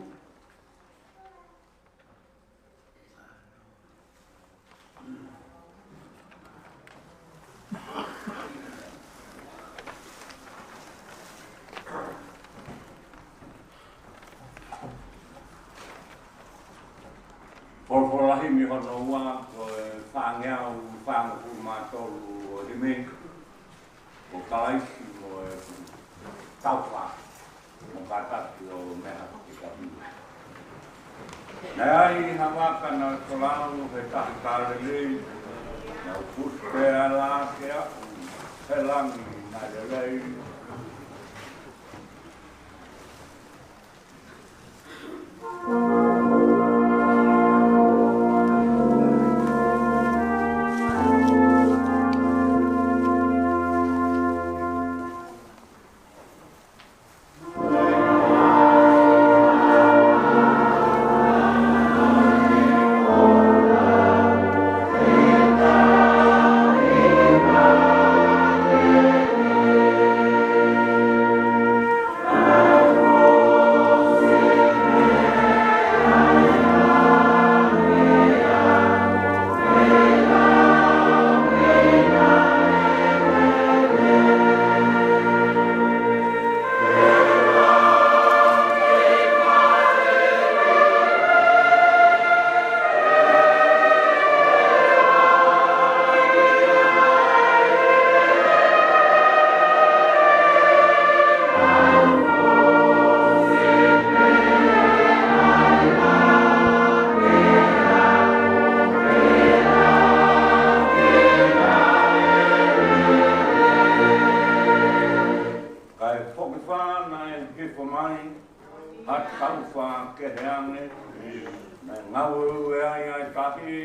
Folofola Himi hono ua, ko e fāngeau fāngofulu mā tolu ʻo e himi, ko Kalaisi mo e Taufa, mo kātaki ʻo meʻa ki ka pua. Naʻe ʻi ai ha vaka naʻe folau he tahi Kāleli, naʻe puke ʻa e laʻā ke aʻu he langi naʻe lelei. Kae fokifā naʻe hifo mai ha taufa kehe ange, naʻe ngāueue ai ʻa e tahi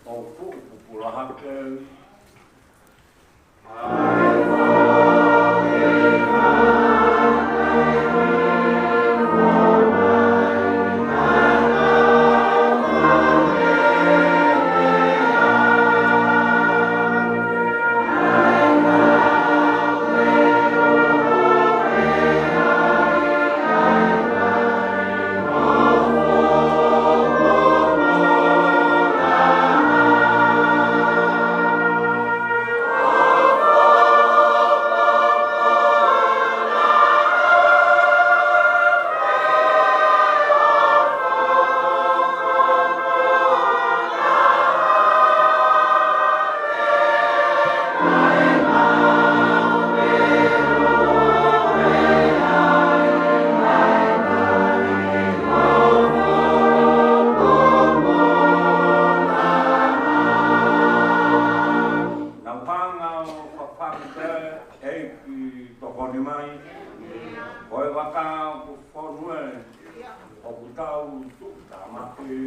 ʻo fuʻu pupula hake. Naʻa ku hanga ʻo fafanga pē, ʻEiki tokoni mai, ko e vaka ʻoku fonu ē, ʻoku tau tuʻutāmaki.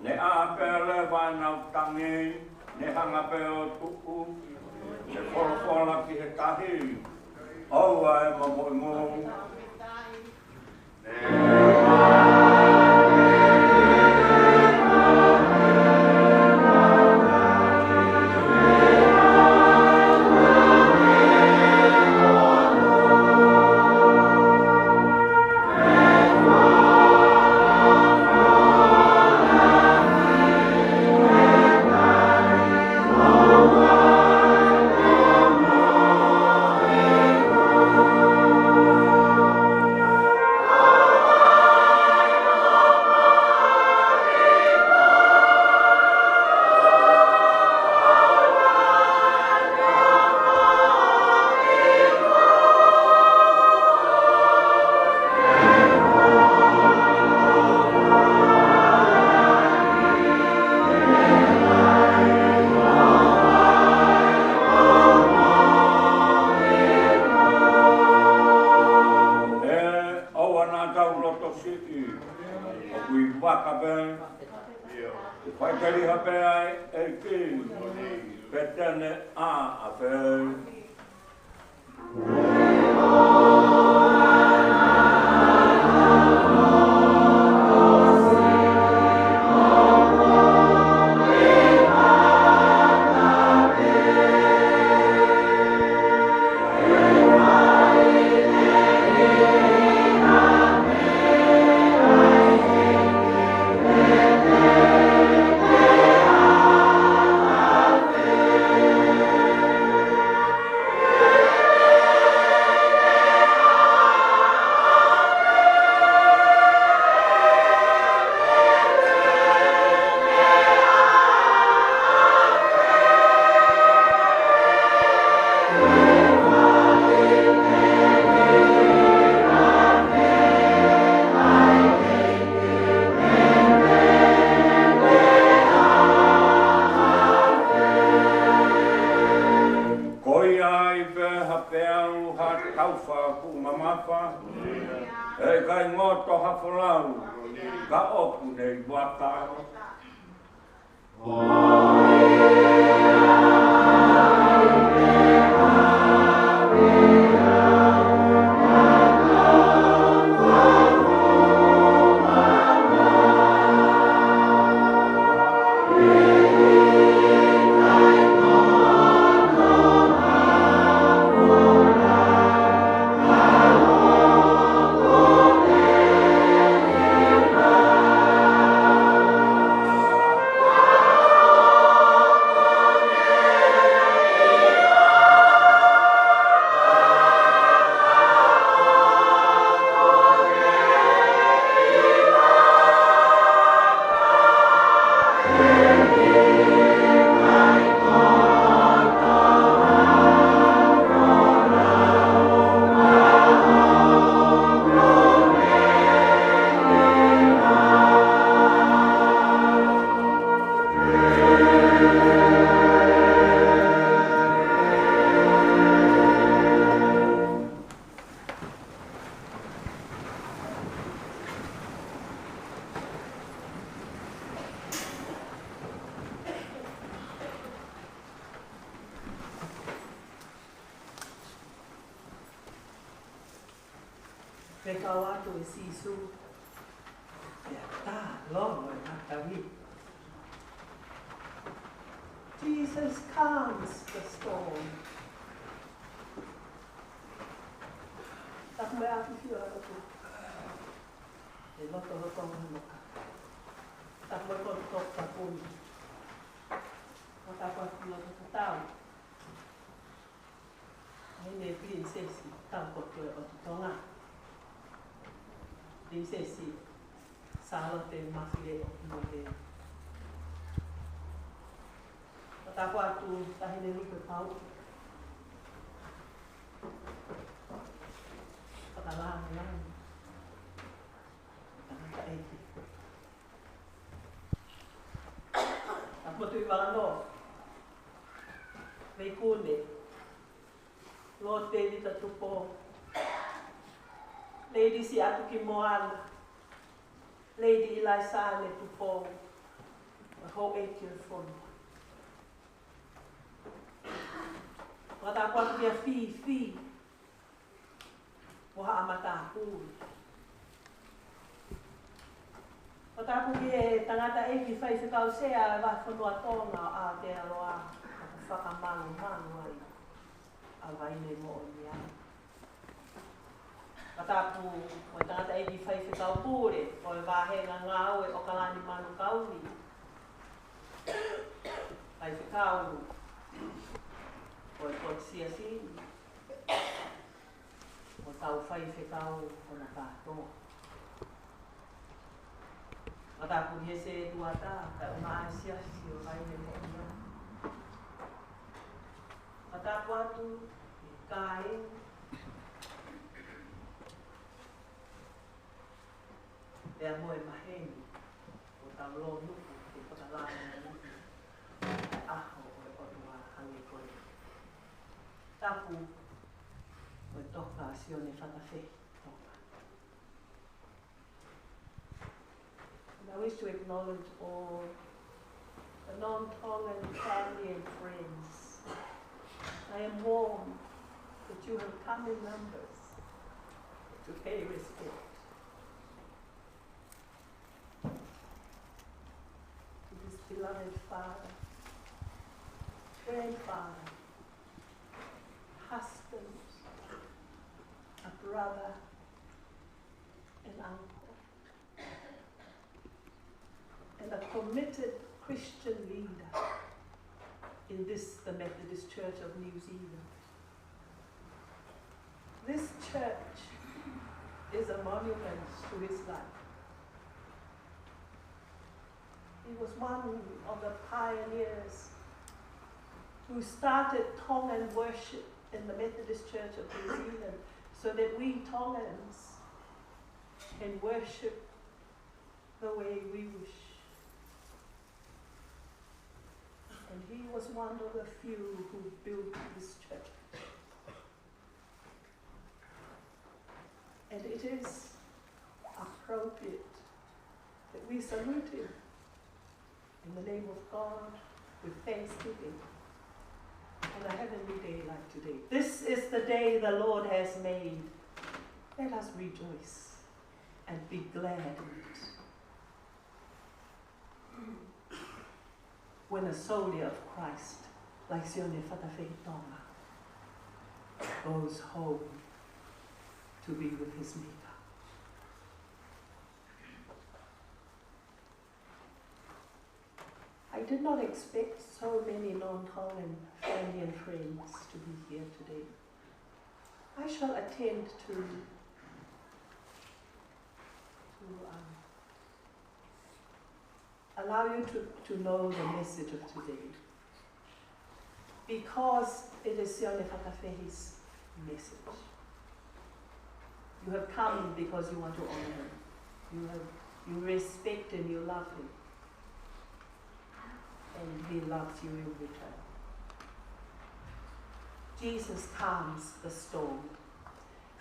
Ne ʻā pē leva ʻenau tangi, ne hanga pē ʻo tuʻu, ne folofola ki he tahi, ʻOua ʻe momoʻi mou. Siʻi, ʻoku ʻi vaka pē, ʻe faʻiteliha pē ʻa e ʻEiki, pea te ne ʻā pē. Ko ia ai pē ha peau, ha taufa kuo mamafa, ʻe ʻikai ngoto ha folau, ka ʻoku ne ʻi vaka. Fekau atu ʻe Sīsū, pea tā longo e matavai. Jesus calms the storm. Tapu mo e ʻafio atu. ʻE loto loto manoka. Tapu mo e koto tapu. Mo tapu atu mo e koto tau. ʻA ia ne Pilinisesi Taupotu ʻo e ʻOtu Tonga. Pilinisesi Sālote Mafileʻo Moʻui. Mo tapu atu Taʻahine Lupe Pau. Fakalāngilangi. Tangataʻeiki. Tapu mo Tuʻivakanoa. Veikune. Lord Tevita Tupou, Lady Siatukimoana, Lady Eliza Anne Tupou, the whole eight-year fund. Fakatapu atu kia Fifi, mo haʻa matāpule. Fakatapu ki he tangataʻeiki faifekau sea ʻa e Vahefonua Tonga ʻo Aotearoa, ʻoku fakamalumalu ai ʻa Vaine Moʻonia. Fakatapu mo e tangataʻeiki faifekau pule ʻo e Vāhenga Ngāue ʻo ʻOkalani Manukau ni. Faifekau ʻo e Potu Siasi ni. Mo e kau faifekau hono kātoa. Fakatapu ki he sētuata, kae ʻumaʻā e siasi ʻo Vaine Moʻonia. Fakatapu atu ki he kāinga, pea mo e maheni, ʻo tau lōnuku ke fakalāngilangiʻi e ʻaho ʻo e ʻOtua hangē ko e tapu ʻo e Toka Sione Fatafehi Tonga. wish to acknowledge all the non-Tongan family and friends. I am warned that you have come in numbers to pay respect to this beloved father, grandfather, husband, a brother, an uncle, and a committed Christian leader in this, the Methodist Church of New Zealand. This church is a monument to his life. He was one of the pioneers who started Tongan worship in the Methodist Church of New Zealand so that we Tongans can worship the way we wish. And he was one of the few who built this church. And it is appropriate that we salute him in the name of God with thanksgiving on a heavenly day like today. This is the day the Lord has made. Let us rejoice and be glad in it. When a soldier of Christ, like Sione Fatafehi Tonga, goes home to be with his Maker. I did not expect so many non-Tongan family and friends to be here today. I shall attend to, to, um, allow you to, to know the message of today, because it is Sione Fatafehi's message. You have come because you want to honor him. You have, you respect him, you love him. And he loves you in return. Jesus calms the storm.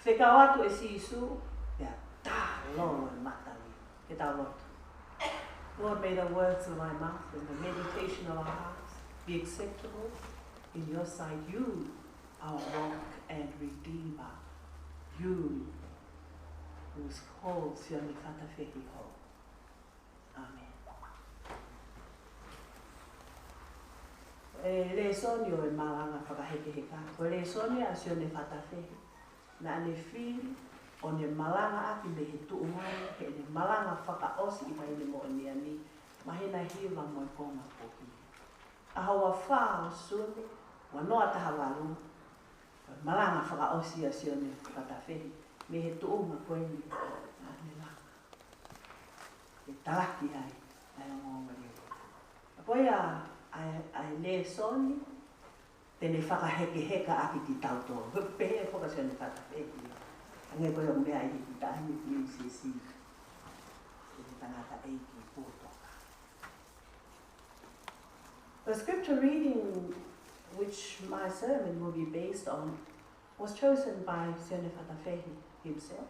Fekau atu ʻe Sīsū, pea tā lolo e matali. Ke tau lotu. Lord, may the words of my mouth and the meditation of our hearts be acceptable in your sight. You, our rock and redeemer. You, whose cause Sione Fatafehi hold. ʻĀmeni. E lēsoni ʻo e malanga fakahekeheka. Ko e lēsoni ʻa Sione Fatafehi naʻa ne fili ʻo ne malangaʻaki mei he tuʻunga ni, heʻene malanga fakaʻosi ʻi Vaine Moʻonia ni, māhina hiva mo e konga ko ē. ʻAho ua fā ʻo Sune, ua noa taha valu, ko e malanga fakaʻosi ʻa Sione Fatafehi mei he tuʻunga ko eni naʻa ne langa. ʻE talaki ai ʻa e ongoongolelei. Ko ia ʻa e, ʻa e lēsoni te ne fakahekehekaʻaki kitautolu. Pehē foki ʻa Sione Fatafehi. Hangē ko ia ʻoku meʻa ai he kiʻi taʻahine P A C C. Ko e tangata ʻeiki kuo toka. The scripture reading which my sermon will be based on was chosen by Sione Fatafehi himself.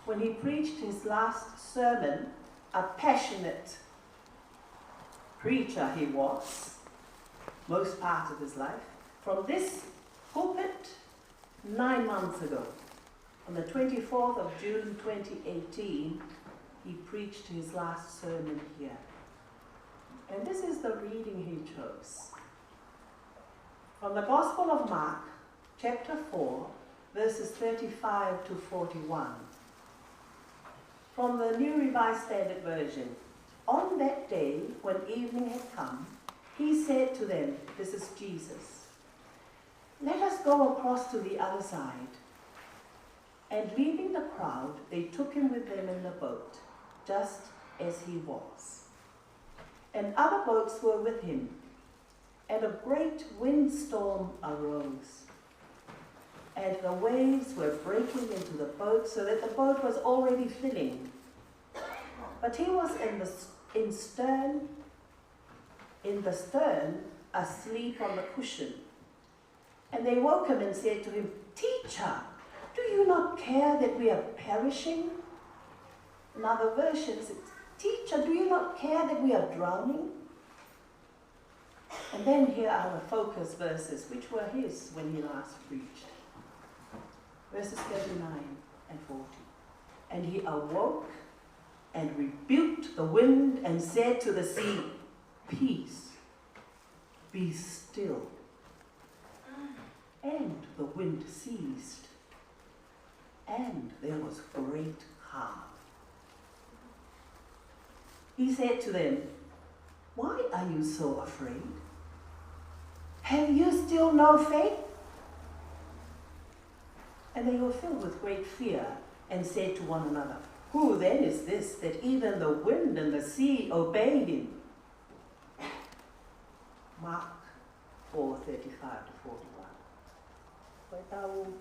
When he preached his last sermon, a passionate preacher he was, most part of his life, from this pulpit nine months ago, on the twenty-fourth of June twenty eighteen, he preached his last sermon here. And this is the reading he chose. From the Gospel of Mark, chapter four, verses thirty-five to forty-one. From the New Revised Standard Version, on that day, when evening had come, he said to them, this is Jesus, "Let us go across to the other side." And leaving the crowd, they took him with them in the boat, just as he was. And other boats were with him. And a great windstorm arose, and the waves were breaking into the boat, so that the boat was already filling. But he was in the s-, in stern, in the stern, asleep on the cushion. And they woke him and said to him, "Teacher, do you not care that we are perishing?" In other versions, it, "Teacher, do you not care that we are drowning?" And then here are the focus verses, which were his when he last preached. Verses thirty-nine and forty. "And he awoke and rebuked the wind and said to the sea, 'Peace, be still.' And the wind ceased, and there was great calm." He said to them, "Why are you so afraid? Have you still no faith?" And they were filled with great fear and said to one another, "Who then is this, that even the wind and the sea obey him?" Mark four thirty-five to forty-one. Ko ʻetau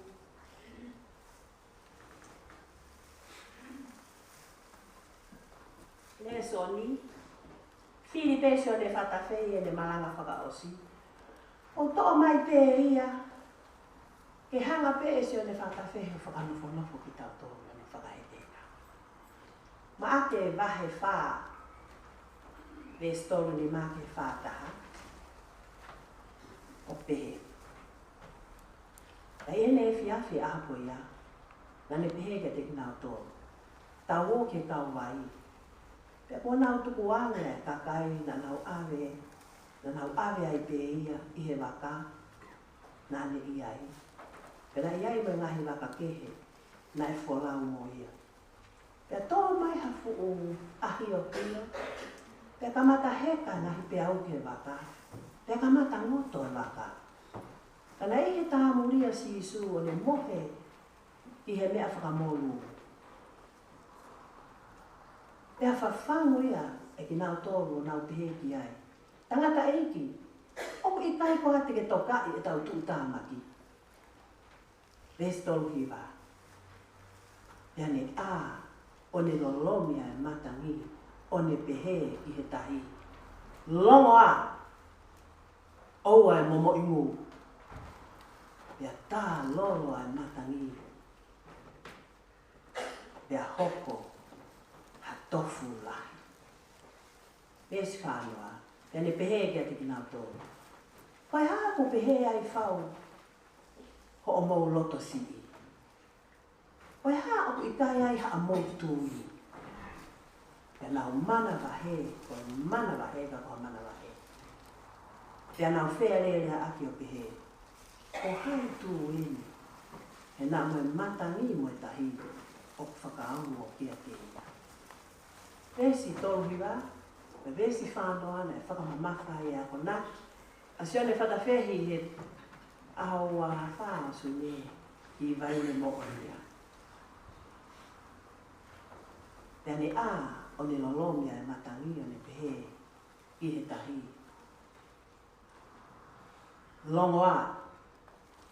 lēsoni, fili pē ʻe Sione Fatafehi ʻene malanga fakaʻosi, ʻo toʻo mai pē ia ke hanga pē ʻe Sione Fatafehi ʻo fakanofonofo kitautolu ʻi hono fakahētena. Maʻake vahe fā, veesi tolu nima ki he fā taha, ʻoku pehē: Pea ʻi heʻene efiafi ʻaho ko ia, naʻa ne pehē kiate kinautolu, "Tau ō ki he kauvai." Pea kuo nau tukuange ʻa e kakai naʻa nau ʻave, naʻa nau ʻave ai pē ia ʻi he vaka naʻa ne ʻi ai. Pea naʻe ʻi ai mo e ngaahi vaka kehe naʻe folau mo ia. Pea tō mai ha fuʻu ʻahiohio, pea kamata heka e ngaahi peau ki he vaka, pea kamata ngoto e vaka. Ka naʻe ʻi he tāmuli ʻa Sīsū ʻo ne mohe ki he meʻa fakamolū. Pea fafangu ia ʻe kinautolu ʻo nau pehē ki ai, "Tangataʻeiki, ʻoku ʻikai koā te ke tokaʻi ʻetau tuʻutāmaki?" Veesi tolu hiva. Pea ne ʻā, ʻo ne lolomi ʻa e matangi, ʻo ne pehē ki he tahi, "Longo ā, ʻoua ʻe momoʻi ngū." Pea tā lolo ʻa e matangi, pea hoko ha tofu lahi. Veesi fā noa. Pea ne pehē kiate kinautolu, "Ko e hā ʻoku pehē ai fau hoʻomou loto siʻi? Ko e hā ʻoku ʻikai ai haʻamou tui?" Pea nau manavahē, ko e manavahē ka ko ha manavahē. Pea nau fealēleaʻaki ʻo pehē, "Ko hai tū eni, he naʻa mo e matangi mo e tahi ʻoku fakaongo kiate ia?" Veesi tolu hiva, mo e veesi fā noa naʻe fakamamafa ai e akonaki ʻa Sione Fatafehi he ʻaho ua fā ʻo Sune ki Vaine Moʻonia. Pea ne ʻā, ʻo ne lolomi ʻa e matangi, ʻo ne pehē ki he tahi, "Longo ā,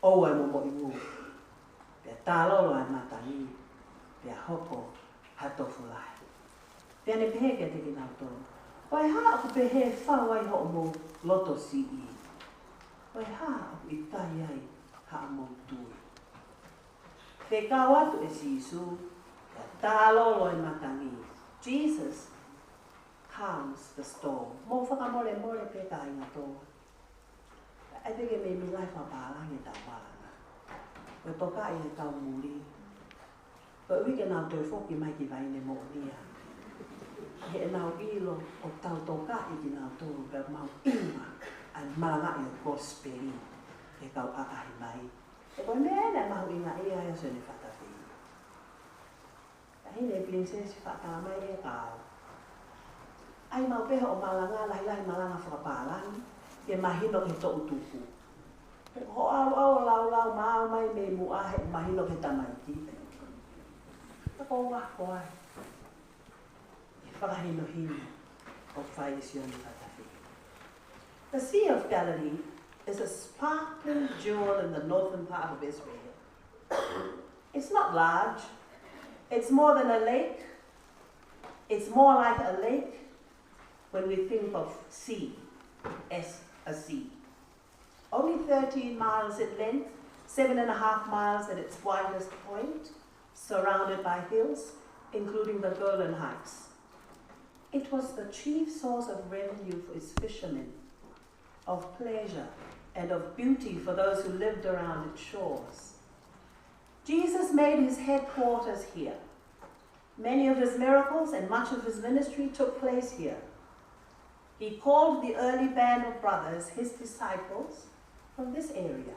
ʻoua ʻe momoʻi ngū." Pea tā lolo ʻa e matangi, pea hoko ha tofu lahi. Pea ne pehē kiate kinautolu, "Ko e hā ʻoku pehē fau ai hoʻomou loto siʻi? Ko e hā ʻoku ʻikai ai haʻamou tui?" Fekau atu ʻe Sīsū, pea tā lolo e matangi. Jesus calms the storm. Mou fakamolemole pē kāinga Tonga. ʻAi pē ke meimei lahi fakapālangi ʻetau malanga. Ko e tokaʻi e kau muli, koeʻuhi ke nau toe foki mai ki Vaine Moʻonia, he ʻenau ʻilo ʻoku tau tokaʻi kinautolu pea mahuʻinga ʻa e malangaʻi ʻo e kosipeli ki he kau ʻaʻahi mai. He ko e meʻa eni naʻe mahuʻingaʻia ai ʻa Sione Fatafehi. Ka hine Pilinisesi, faʻa tala mai e kau, ʻai maʻu pē hoʻo malanga, lahilahi malanga fakapālangi, ke mahino ki he toʻutupu. He ko hoʻo ʻalu ʻo laulau maau mai mei muʻa he mahino ki he tamaiki. Ka ko ua ko ai. Fakahinohino ʻoku fai ʻe Sione Fatafehi. The Sea of Galilee is a sparkling jewel in the northern part of Israel. It's not large. It's more than a lake. It's more like a lake when we think of sea as a sea. Only thirteen miles in length, seven and a half miles at its widest point, surrounded by hills, including the Golan Heights. It was the chief source of revenue for its fishermen, of pleasure, and of beauty for those who lived around its shores. Jesus made his headquarters here. Many of his miracles and much of his ministry took place here. He called the early band of brothers, his disciples, from this area.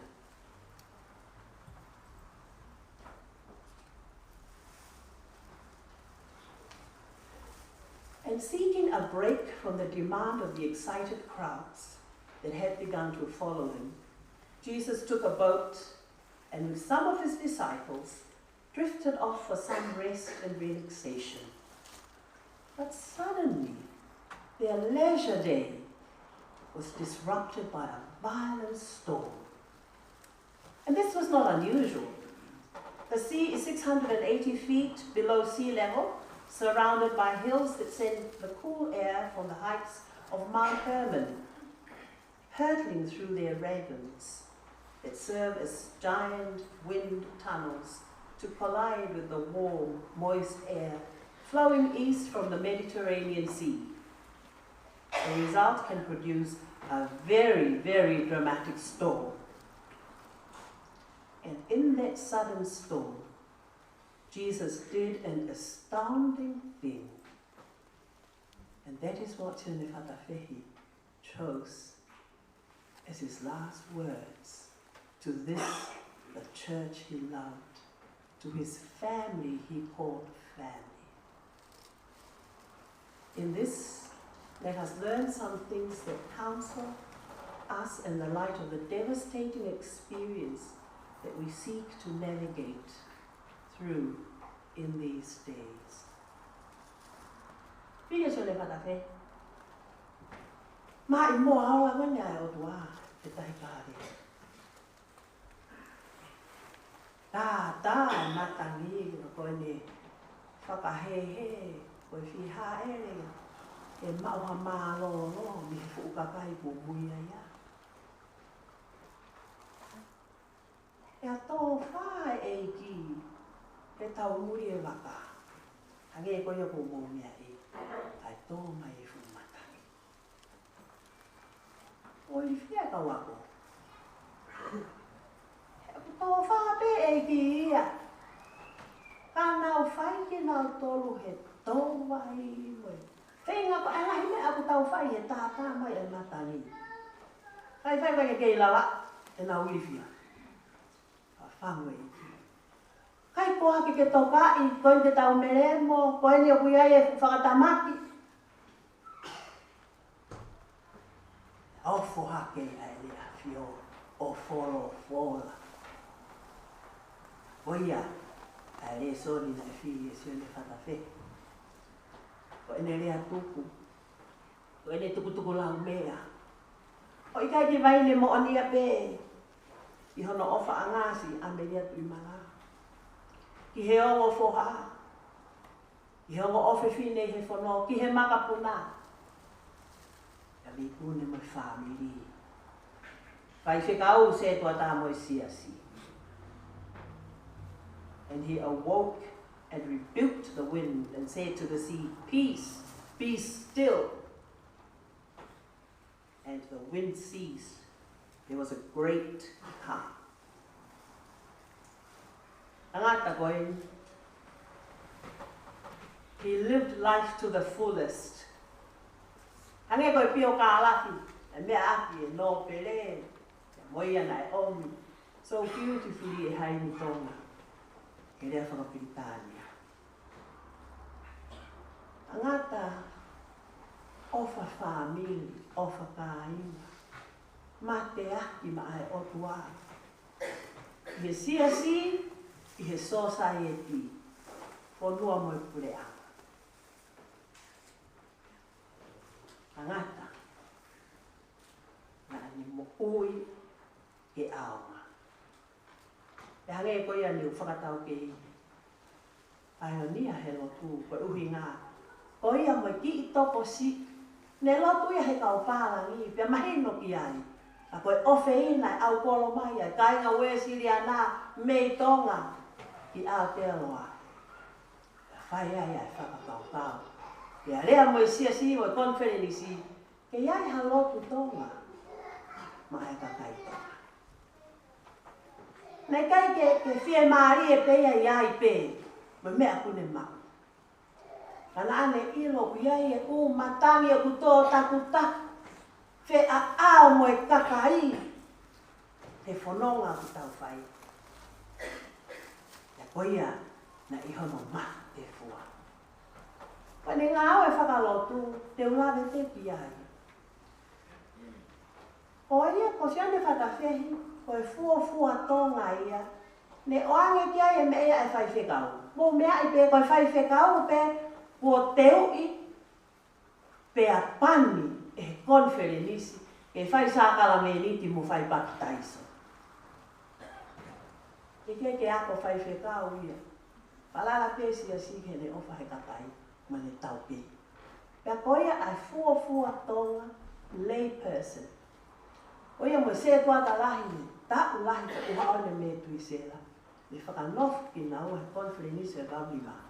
And seeking a break from the demand of the excited crowds that had begun to follow him, Jesus took a boat and, with some of his disciples, drifted off for some rest and relaxation. But suddenly, their leisure day was disrupted by a violent storm. And this was not unusual. The sea is six hundred and eighty feet below sea level, surrounded by hills that send the cool air from the heights of Mount Hermon hurtling through their ravelins that serve as giant wind tunnels to collide with the warm, moist air flowing east from the Mediterranean Sea. The result can produce a very, very dramatic storm. And in that sudden storm, Jesus did an astounding thing. And that is what Sione Fatafehi chose as his last words to this, the church he loved, to his family he called family. In this, let us learn some things that counsel us in the light of the devastating experience that we seek to navigate through in these days. Pili Sione Fatafehi. Mai mo aola ko eni ʻa e ʻOtua, e tahi pale. Tā, tā, e matangi, ko eni fakahēhē, ko e fihāʻele, ʻe maʻu ha mālōlō mei he fuʻu kakai kuo mui ai ia. ʻE tō fā e ʻEiki, ʻe tau muli e vaka. Hangē ko ia kuo mou meaʻi, kae tō mai e fuʻu matangi. ʻOi, fiha kau ako. ʻE tō fā pē e ʻEiki ia. Ka nau fai kinautolu he tō vai mo e feinga ko e ngaahi meʻa ʻoku tau fai he tātā mai e matangi. Fai, fai, fai ke kei lava, ʻe nau ʻi fiha. Fafangu e ʻEiki. Kai ko ake ke tokaʻi, ko eni te tau melemo, ko eni ʻoku ʻi ai e fakatamaki. ʻOfo hake ʻa e lea fio ʻo folofola. Ko ia, ʻa e lēsoni naʻe fili ʻe Sione Fatafehi. Ko ʻene lea tuku, ko ʻene tukutuku laumeʻa. ʻOku ʻikai ke vaine moʻonia pē ʻi hono ʻofaʻanga siʻi ʻAmelia Tuʻimala ki he ongo foha, ki he ongo ʻofefine ʻi he fono, ki he makapuna, ʻa e mipune mo e fāmili, faifekau, sētuata mo e siasi. And he awoke and rebuked the wind and said to the sea, "Peace, be still." And the wind ceased. There was a great calm. Tangata ko eni, he lived life to the fullest. Hangē ko e pio kālafi, e meʻa ʻaki e nōpele, e moia naʻe ʻomi so beautifully ʻe Haini Tonga, he lea fakapilitānia. Tangata ʻofa fāmili, ʻofa kāinga, mateaki maʻa e ʻOtua, ʻi he siasi, ʻi he sōsaieti, fonua mo e puleʻanga. Tangata naʻa ne moʻui he ʻaonga. Pea hangē ko ia ne u fakataukei, paionia he lotu, ko e ʻuhinga ko ia mo e kiʻi tokosiʻi, ne lotu ia he kau pālangi, pea mahino ki ai, ka ko e ʻofeina e ʻau kolo mai ʻa e kāinga Uēsiliana mei Tonga ki Aotearoa. Pea fai ai ʻa e fakakaukau Pea lea mo e siasi mo e konifelenisi, ke ʻi ai ha lotu Tonga maʻa e kakai Tonga. Naʻe ʻikai ke, ke fiemālie pē ia ʻi ai pē mo e meʻa ʻoku ne maʻu. Ka naʻa ne ʻilo ʻoku ʻi ai e ʻū matangi ʻoku tō takutaku, feʻaʻao mo e kakai he fononga ʻoku tau fai. Pea ko ia naʻe ʻi hono mafu tefua. Ko ʻene ngāue fakalotu, te u lave pē ki ai. Ko ia ko Sione Fatafehi, ko e fuofua Tonga ia, ne ʻoange ki ai e meʻa ia ʻa e faifekau. Mou meaʻi pē ko e faifekau pē kuo teuʻi pea pani ʻe he konifelenisi ke fai sākalamēniti mo fai papitaiso. ʻIkai ke ako faifekau ia. Falala pē siasi ki heʻene ʻofa he kakai, mo ʻene tauhi. Pea ko ia ʻa e fuofua Tonga lay person. Ko ia mo e sētuata lahi, taʻu lahi, ko ʻUhaʻone mei Tuʻisela. Ne fakanofo kinaua he konifelenisi ʻo e Kaunivaa.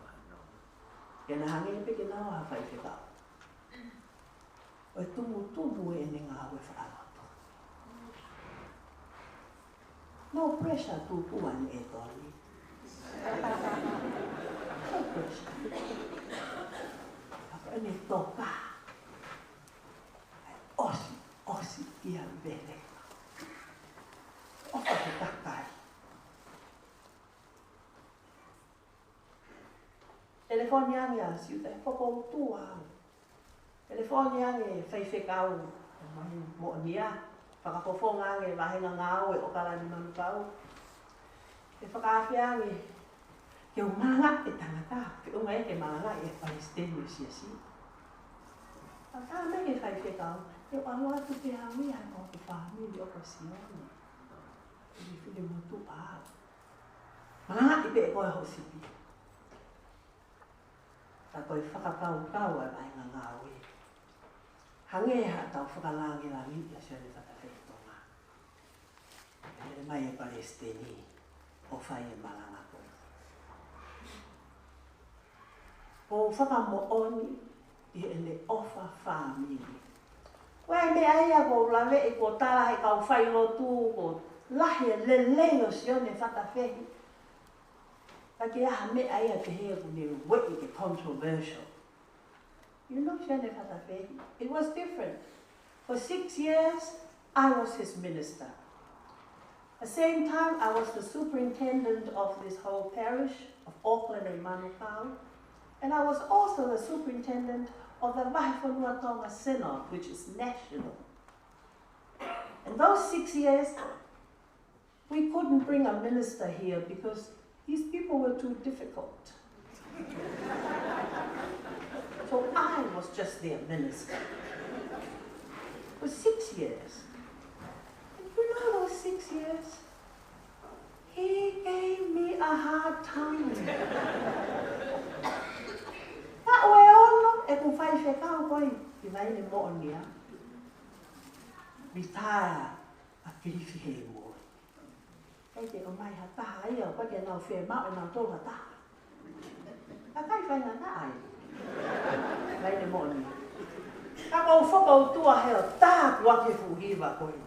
Ke na hangē pē kinaua ha faifekau. ʻO e tumutumu ʻene ngāue fakalotu. No pressure, tuku ange ʻe Tony. No pressure. Ka ko ʻene toka, ʻosi, ʻosi ia vele. ʻOfa he kakai. Telefoni ange ʻa Siuta, ʻe fokoutua au. Telefoni ange faifekau, mai Moʻonia, fakafofonga ange vāhenga ngāue ʻo ʻAokalani Manukau. ʻE fakaafe ange ke u malangaʻi e tangata, feʻunga ia ke malangaʻi e palesiteni ʻo e siasi. Ka tā mai ke faifekau, ʻe u ʻalu atu pē au ia ko hoku fāmili ʻo ko Sione. ʻE fili motuʻa au. Malangaʻi pē ʻe koe hoʻo sipi. Ka ko e fakakaukau ʻa e vāhenga ngāue. Hangē haʻatau fakalāngilangiʻi ʻa Sione Fatafehi Tonga. Pea hili mai e palesiteni ʻo fai e malanga ko ē. ʻOku ou fakamoʻoni ʻi heʻene ʻofa fāmili. Ko e meʻa ia ʻoku ou laveʻi, kuo tala ʻe he kau failotu, kuo lahi e lelei ʻo Sione Fatafehi. Ka ʻikai ha meʻa ia pehē ʻoku ne ueʻi ke controversial. You know, Sione Fatafehi, it was different. For six years, I was his minister. At the same time, I was the superintendent of this whole parish of Auckland and Manukau. And I was also the superintendent of the Vahefonua Tonga Synod, which is national. In those six years, we couldn't bring a minister here because these people were too difficult. So I was just their minister for six years. And you know those six years? He gave me a hard time. Taʻu ʻe ono ʻeku faifekau ko ē ki Vaine Moʻonia. Retire ʻa Kilifi Heimoli. ʻIkai ke ʻomai ha taha ia, ʻoku ʻikai ke nau fiemaʻu ʻe nautolu ha taha. Kakai faingataʻa ia. Vaine Moʻonia. Ka ʻoku ou fokoutua he ʻoku tāpuaki e fuʻu hiva ko ē.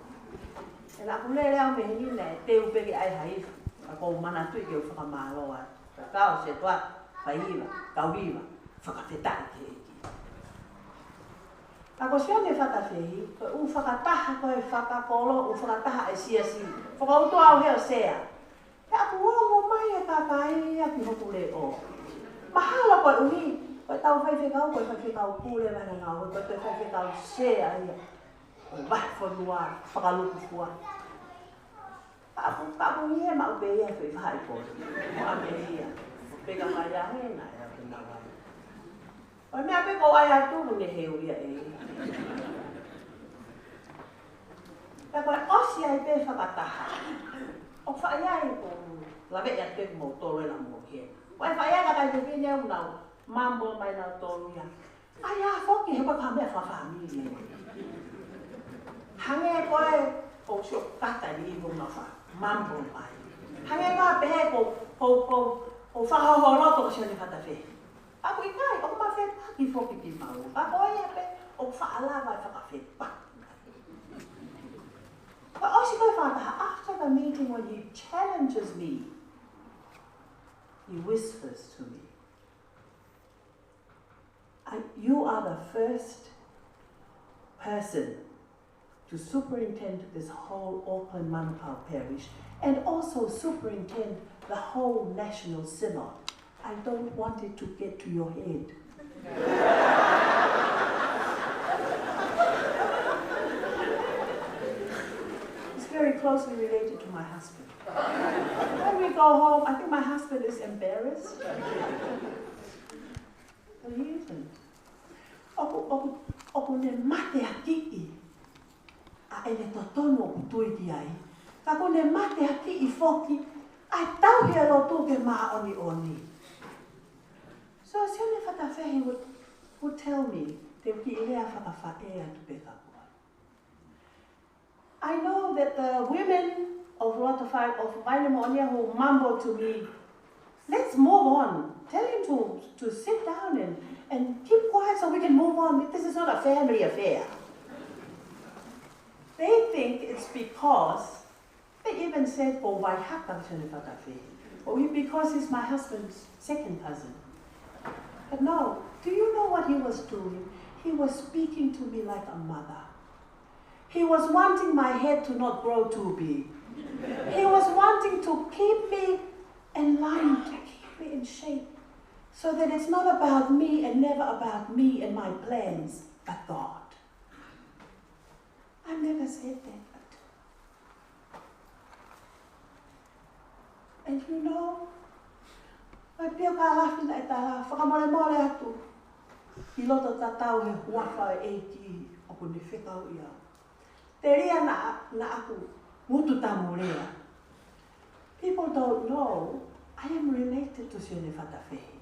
ʻE naʻa ku lele au mei heni naʻe teu pē ke ʻai ha ifi. Ka ʻoku ou manatuʻi ke u fakamālō ai. Ka ʻosi e toa, fai hiva, kau hiva, fakafetaʻi ki he ʻEiki. Ka ko Sione Fatafehi, ko e ʻū fakataha, ko e fakakolo, ʻū fakataha e siasi. Fokoutua au he ʻo sea. Pea ʻoku ongo mai e kakai ia ki hoku leʻo. Mahalo koeʻuhi ko ʻetau faifekau, ko e faifekau pule, vahenga ngāue, ko e faifekau sea ia. Ko e vahefonua fakalukufua. Papu, papu ia maʻu pē ia fei fai ko. Mo ame ia. Peka mai ia he na ia ke na vai. Ko e meʻa pē ko ʻai atu mo ne heu ia ē. Pea ko e ʻosi ai pē fakataha. ʻOku fai ai ko e laveʻi atu pē mo tolo ena mo he. Ko e fai ai kakai fefine ʻoku nau mambo mai nautolu ia. ʻAi ā foki he ko e ka meʻa fakafāmili. Hangē ko e ʻoku sio kata ni ʻi ko ma fa mambo mai. Hangē ko e pehē ko, ko, ko, ko fakahoholo to ko Sione Fatafehi. ʻOku ʻikai, ʻoku ma fepaki. Foki ki maua. Ka ko ia pē ʻoku faʻa lava e fakafepakiʻi. Ka ʻosi ko e fakataha, after the meeting, when he challenges me, he whispers to me, "I, you are the first person to superintend this whole Auckland Manukau Parish and also superintend the whole National Synod. I don't want it to get to your head." It's very closely related to my husband. When we go home, I think my husband is embarrassed. But he isn't. ʻOku, ʻoku, ʻoku ne mateakiʻi ʻa ʻene totonu ʻoku tui ki ai. Ka ʻoku ne mateakiʻi foki ʻa e tauhi e lotu ke māʻoniʻoni. So Sione Fatafehi would, would tell me, te u kiʻi lea fakafaʻē atu pē ka ko ai. I know that the women of Lotofa-, of Vailemoʻonia who mumble to me, "Let's move on. Tell him to, to sit down and, and keep quiet so we can move on. This is not a family affair." They think it's because, they even said, "Oh, why haka Sione Fatafehi? Oh, he, because he's my husband's second cousin." But no, do you know what he was doing? He was speaking to me like a mother. He was wanting my head to not grow too big. He was wanting to keep me in line, to keep me in shape, so that it's not about me and never about me and my plans, but God. I never said that. And you know, ʻoku ou pio ka lafi na e tala, fakamolemole atu ʻi loto tatau he huafa ʻo e ʻEiki ʻoku ne fekauʻi au. Telia naʻa, naʻa ku ngutu tamu lea. People don't know I am related to Sione Fatafehi,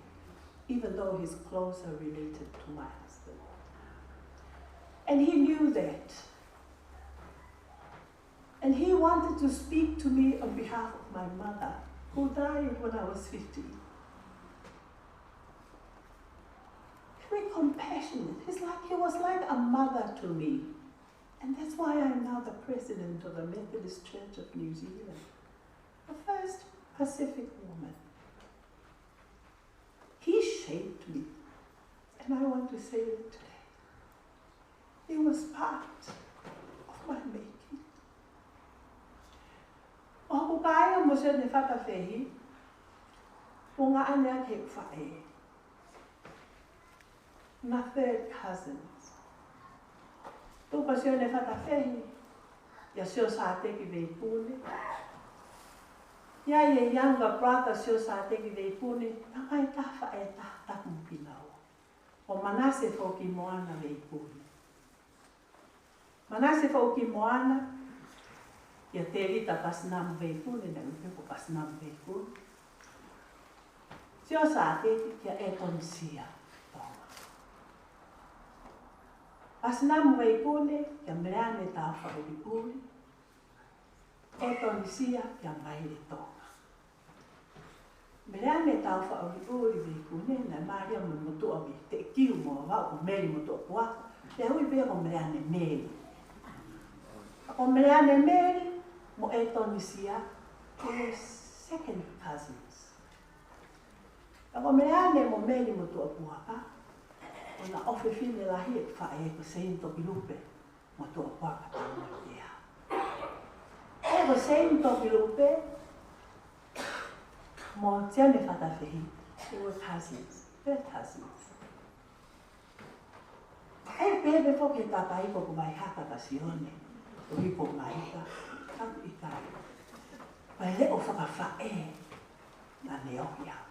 even though he's closer related to my husband. And he knew that. And he wanted to speak to me on behalf of my mother, who died when I was fifteen. Very compassionate. He's like, he was like a mother to me. And that's why I'm now the president of the Methodist Church of New Zealand, the first Pacific woman. He shaped me, and I want to say that today. He was part of my making. ʻOku ou kau mo Sione Fatafehi, ʻo ngāueʻaki he faʻē. Na third cousins. Tupu ʻa Sione Fatafehi, ʻia Siosateki Veipune. ʻIa, ʻia younger brother Siosateki Veipune, tamai taha faʻē taha taku mo kinaua. ʻO Manase Foki Moana Veipune. Manase Foki Moana, ʻia Tēvita Pasinamu Veipune, naʻe ui pē ko Pasinamu Veipune. Siosateki kia ʻEtonisia Tonga. Pasinamu Veipune kia Meleane Taufaʻuliʻuli. ʻEtonisia kia Maile Tonga. Meleane Taufaʻuliʻuli Veipune, naʻe mālie mo e motuʻa mei Teʻekiu mo Vavaʻu ko Meli Motuʻapuaka, pea ui pē ko Meleane Meli. Ko Meleane Meli mo ʻEtonisia, they were second cousins. Ka ko Meleane mo Meli Motuʻapuaka, ko hono ʻofefine lahi ʻeku faʻē ko Seini Tokilupe Motuʻapuaka Taumatea. Pea ko Seini Tokilupe mo Sione Fatafehi, they were cousins, they're cousins. ʻE pehē pē foki he kakai ko ē ʻoku vaihaka kia Sione, ʻo hiko mai ka, ka ʻoku ʻikai. Pea leʻo fakafaʻē naʻa ne ʻohake au.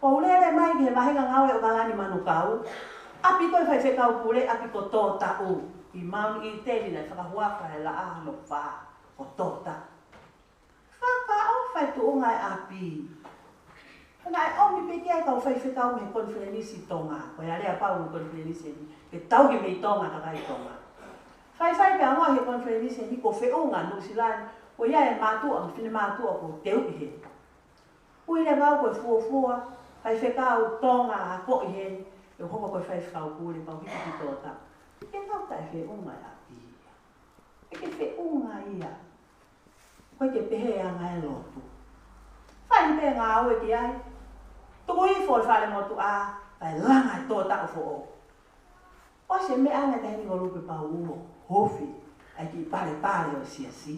ʻOku ou lele mai ki he vahenga ngāue ʻo Kalani Manukau, ʻapi ko ē faifekau pule, ʻapi ko Tōtaʻu, ʻi Mount Eden, naʻe fakahuafa he laʻā hono fā ko Tōtaʻu. Fakaʻofa e tuʻunga e ʻapi. Naʻe ʻomi pē ki ai e kau faifekau mei he konifelenisi Tonga, ko e aleapau mo e konifelenisi eni, ke tauhi mei Tonga, kakai Tonga. Faifai pē ʻa e ngaahi konifelenisi eni, ko e feʻunga Nuʻusila ni, ko ia e mātuʻa, mo e finemātuʻa ko Teuʻi he. Ui leva au ko e fuofua faifekau Tonga ako ʻi heni. Ke hoko ko e faifekau pule pau hiki ki tō taʻu. Ke tau taʻefeʻunga e ʻapi ia. ʻE ke feʻunga ia. Ko e ke pehē anga e lotu. Fai pē ngāue ki ai. Tuku hifo e fale motuʻa, kae langa e tō taʻu foʻou. ʻOsi e meʻa anga tahi ni ko lupe pau uo, hofi, ʻai ki palepale ʻo siasi.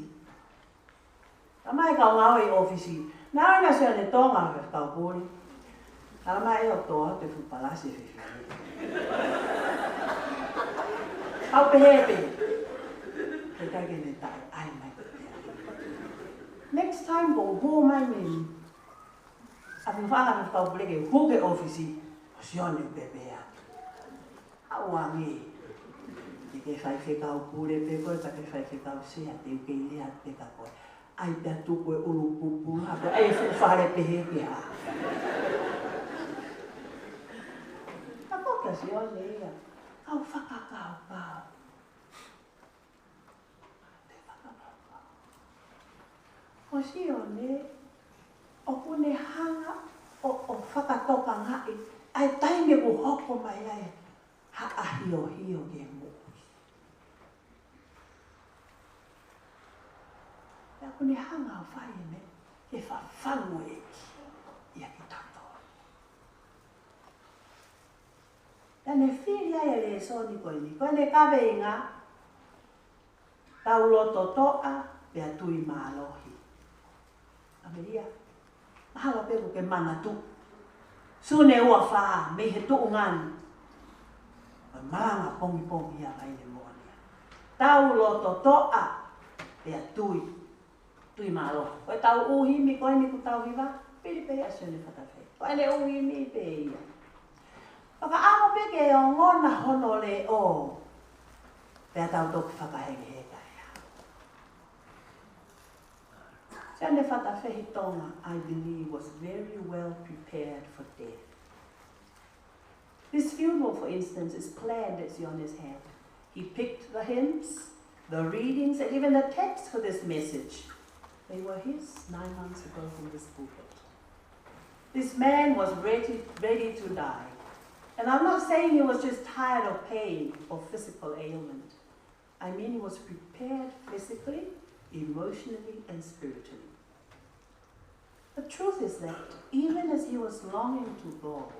Talamai kau ngāue ʻi ʻōfisi. Naʻe ʻi ai ʻa Sione Tonga he kau pule. Talamai ʻe ʻOtua te fu palasi e fefine. Au pehē pē. Ke kai ke ne taʻe ʻai mai. Next time ko u hū mai mei. ʻA e fanga kau pule ke hū ki ʻōfisi. ʻO Sione pē pea. ʻAuange. Te ke faifekau pule pē koe, ka ke faifekau sea, te u kei lea pē kia koe. ʻAi pea tuku e ʻulu pupula, ko e fuʻu fale pehē ke hā. Ka ko ka Sione ia, kau fakakaukau. Te fakakaukau. Ko Sione, ʻoku ne hanga ʻo, ʻo fakatokangaʻi, ʻa e taimi ʻoku hoko mai ai, ha ʻahiohio ke moʻui. Pea ʻoku ne hanga ʻo fai ʻene, ke fafanu e ʻEiki ia kitautolu. Pea ne fili ai e lēsoni ko eni, ko ʻene kaveinga, tau loto toʻa, pea tui mālohi. ʻAmelia, mahalo pē ʻoku ke manatu. Sune ua fā, mei he tuʻunga ni. ʻO malanga pongipongi ia mai ne moʻoni. Tau loto toʻa, pea tui. Tui mālohi. Ko e tau ʻū himi ko eni kuo tau hiva, pili pē ʻa Sione Fatafehi. Ko ʻene ʻū himi pē ia. Fakaʻamu pē ke ongona hono leʻo. Pea tau toki fakahekeheka ia. Sione Fatafehi Tonga, I believe, was very well prepared for death. This funeral, for instance, is planned at Sione's hand. He picked the hymns, the readings, and even the text for this message. They were his nine months ago from this pulpit. This man was ready, ready to die. And I'm not saying he was just tired of pain or physical ailment. I mean, he was prepared physically, emotionally, and spiritually. The truth is that even as he was longing to go,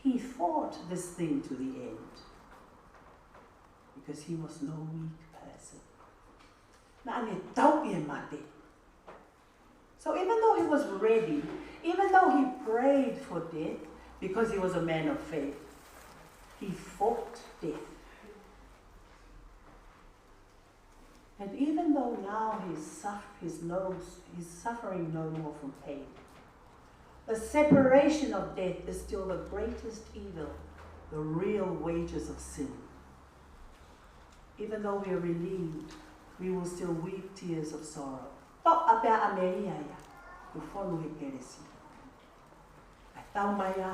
he fought this thing to the end because he was no weak person. Naʻa ne tauʻi e mate. So even though he was ready, even though he prayed for death, because he was a man of faith, he fought death. And even though now he's, suff- he's, no, he's suffering no more from pain, the separation of death is still the greatest evil, the real wages of sin. Even though we are relieved, we will still weep tears of sorrow. Toʻa pē ʻa ʻAmelia ia, ʻo fonu he kelesi. ʻAi tau mai ā,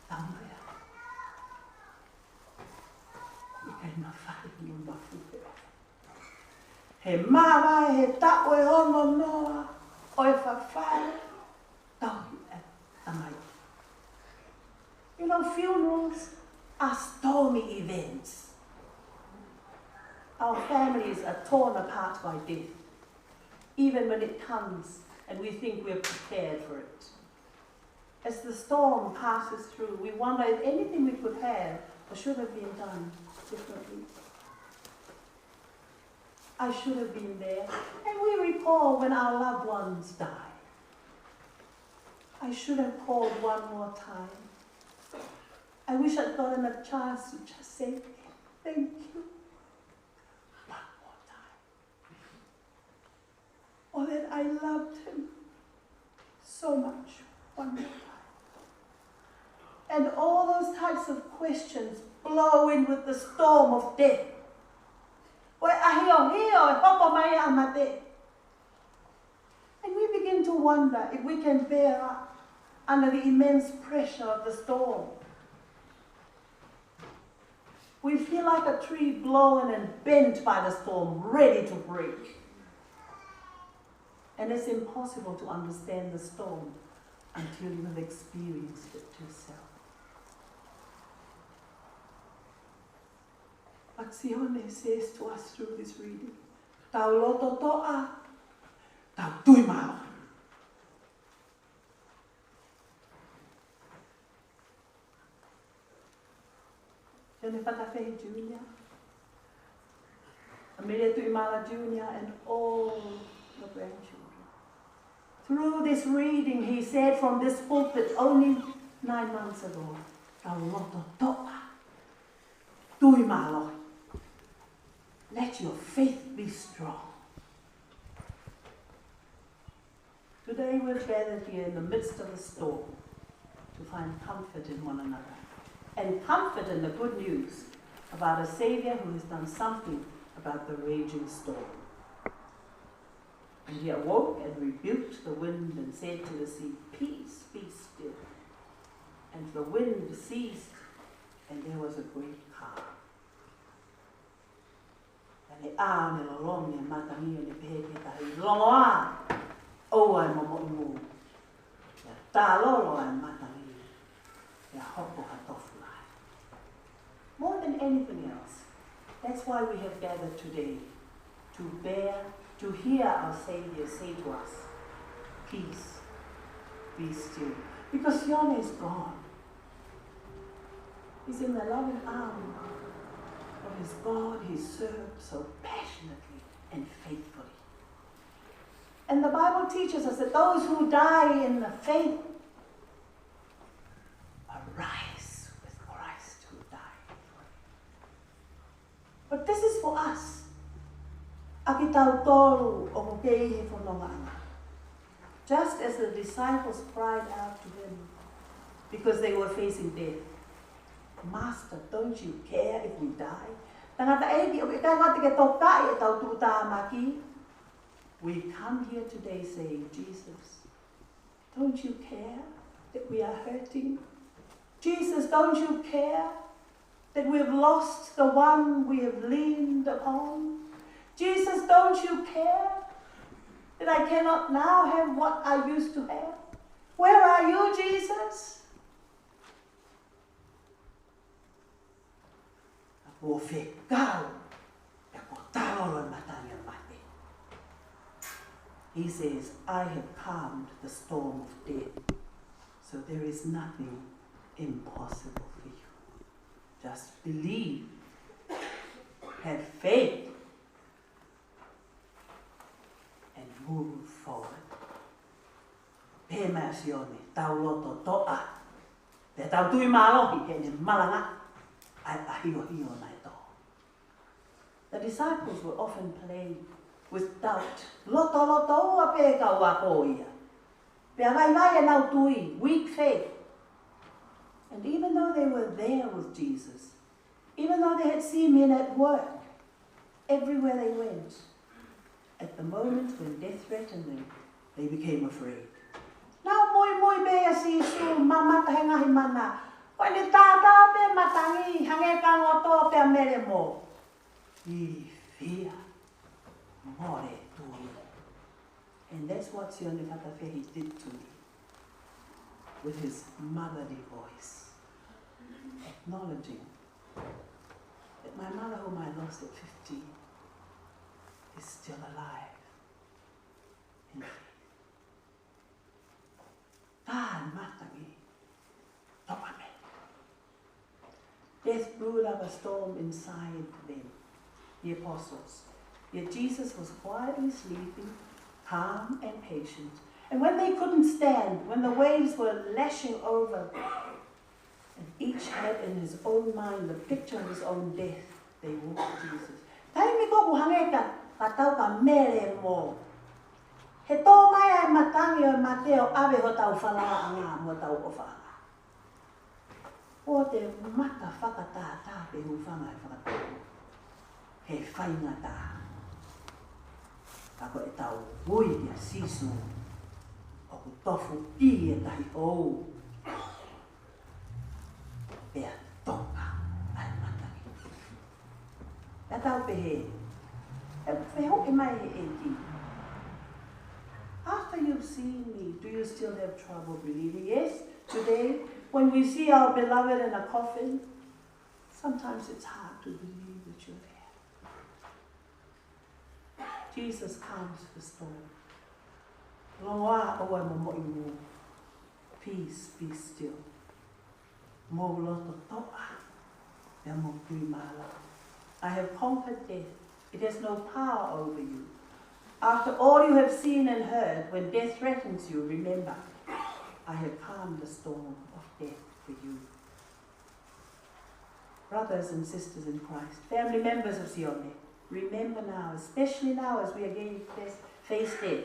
tau mai ā. ʻIkai mafai mo mafuke. He māvae he taʻu ʻe ono noa ʻo e fafai, tauhi e tamai. You know, funerals are stormy events. Our families are torn apart by death, even when it comes and we think we are prepared for it. As the storm passes through, we wonder if anything we could have or should have been done differently. I should have been there. And we recall when our loved ones die. I should have called one more time. I wish I'd gotten a chance to just say thank you one more time. Or that I loved him so much one more time. And all those types of questions blow in with the storm of death. Ko e ʻahiohio e hoko mai ʻa e mate. And we begin to wonder if we can bear up under the immense pressure of the storm. We feel like a tree blown and bent by the storm, ready to break. And it's impossible to understand the storm until you have experienced it yourself. Sione says to us through this reading, tau loto toʻa, tau tui mālohi. Sione Fatafehi Junior, Amelia Tuʻimala Junior, and all the grandchildren. Through this reading, he said from this pulpit only nine months ago, tau loto toʻa, tui mālohi. Let your faith be strong. Today we've gathered here in the midst of a storm to find comfort in one another and comfort in the good news about a Savior who has done something about the raging storm. And he awoke and rebuked the wind and said to the sea, "Peace, be still." And the wind ceased, and there was a great calm. Naʻe ʻā ʻo ne lolomi e matangi ʻo ne pehē ki he tahi, "Longoā, ʻoua ʻe momoʻi mou." Pea tālolo ʻa e matangi, pea hoko ha tofu lahi. More than anything else, that's why we have gathered today, to bear, to hear our Savior say to us, "Peace, be still." Because Sione is gone. He's in the loving arms of his God he served so passionately and faithfully. And the Bible teaches us that those who die in the faith arise with Christ who died for them. But this is for us. ʻA kitautolu ʻoku kei ʻi he fonongaʻanga. Just as the disciples cried out to him because they were facing death, "Master, don't you care if we die?" Tangataʻeiki, ʻoku ʻikai ngata ke tokaʻi ʻetau tuʻutāmaki. We come here today saying, "Jesus, don't you care that we are hurting? Jesus, don't you care that we have lost the one we have leaned upon? Jesus, don't you care that I cannot now have what I used to have? Where are you, Jesus?" Kuo fekau, pea kuo tālolo e matangi ʻo mate. He says, "I have calmed the storm of death, so there is nothing impossible for you. Just believe, have faith, and move forward." Pehē mai ʻa Sione, tau loto toʻa, pea tau tui mālohi, he ʻene malanga ʻa e ʻahiohio naʻe tō. The disciples were often plagued with doubt. Lotolotoua pē kau ako ia. Pea vaivai ʻenau tui, weak faith. And even though they were there with Jesus, even though they had seen men at work, everywhere they went, at the moment when death threatened them, they became afraid. Nau muimui pē ʻia Sīsū, mamata he ngaahi mana. Ko ʻene tātā pē matangi, hangē ka ngoto pea melemo. Ilifia, mole tui. And that's what Sione Fatafehi did to me with his motherly voice, acknowledging that my mother, whom I lost at fifteen, is still alive in faith. Tā e matangi, toʻa mai. Death brewed up a storm inside them, the apostles. Yet Jesus was quietly sleeping, calm and patient. And when they couldn't stand, when the waves were lashing over, and each had in his own mind the picture of his own death, they walked to Jesus. Taimi ko ē ʻoku hangē ka, ka tau ka melemo, he tō mai ʻa e matangi ʻo e mate ʻo ʻave hotau falalaʻanga mo hotau ʻofaʻanga. ʻO te mata fakatātā pē hūfanga he fakatau he faingataʻa. Ka ko ʻetau ui kia Sīsū, ʻoku tofu ʻi he tahi ʻou, pea toka ʻa e matangi. Pea tau pehē, ʻe fehuʻi mai he ʻEiki, "After you've seen me, do you still have trouble believing?" Yes, today, when we see our beloved in a coffin, sometimes it's hard to believe that you there. Jesus calms the storm. Longoaʻa ʻoua ʻe momoʻi ngū. Peace, be still. Mou loto toʻa, pea mou tui mālō. I have conquered death. It has no power over you. After all you have seen and heard, when death threatens you, remember, I have calmed the storm of death for you. Brothers and sisters in Christ, family members of Sione, remember now, especially now as we again face, face death,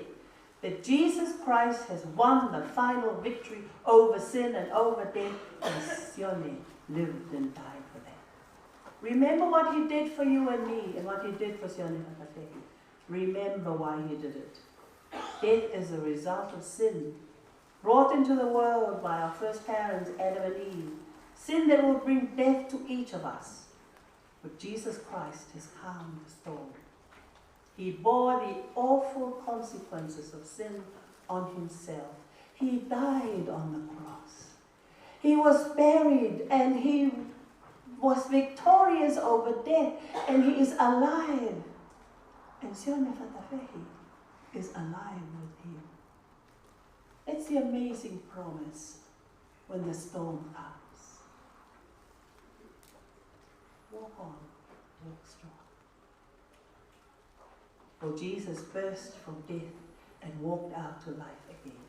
that Jesus Christ has won the final victory over sin and over death, and Sione lived and died for that. Remember what he did for you and me and what he did for Sione Fatafehi. Remember why he did it. Death is a result of sin brought into the world by our first parents, Adam and Eve. Sin that will bring death to each of us. But Jesus Christ has calmed the storm. He bore the awful consequences of sin on himself. He died on the cross. He was buried and he was victorious over death and he is alive. And Sione Fatafehi is alive with him. It's the amazing promise when the storm comes. Walk on, walk strong. For Jesus burst from death and walked out to life again.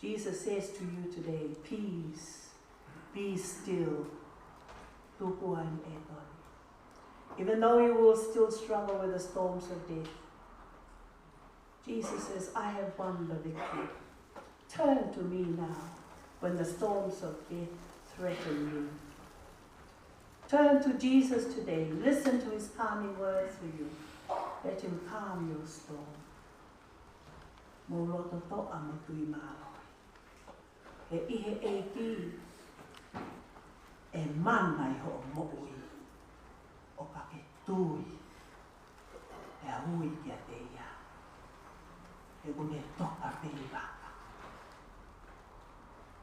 Jesus says to you today, peace, be still. Tuku ā ʻene ʻetoni. Even though you will still struggle with the storms of death, Jesus says, I have won the victory. Turn to me now when the storms of death threaten you. Turn to Jesus today. Listen to his calming words for you. Let him calm your storm. Mou loto toʻa mo tui mālō. He ʻi he ʻEiki ʻe mana ʻi hoʻo moʻui ʻo ka ke tui pea ui kiate ia. He ʻoku ne toka pē ʻi vaka.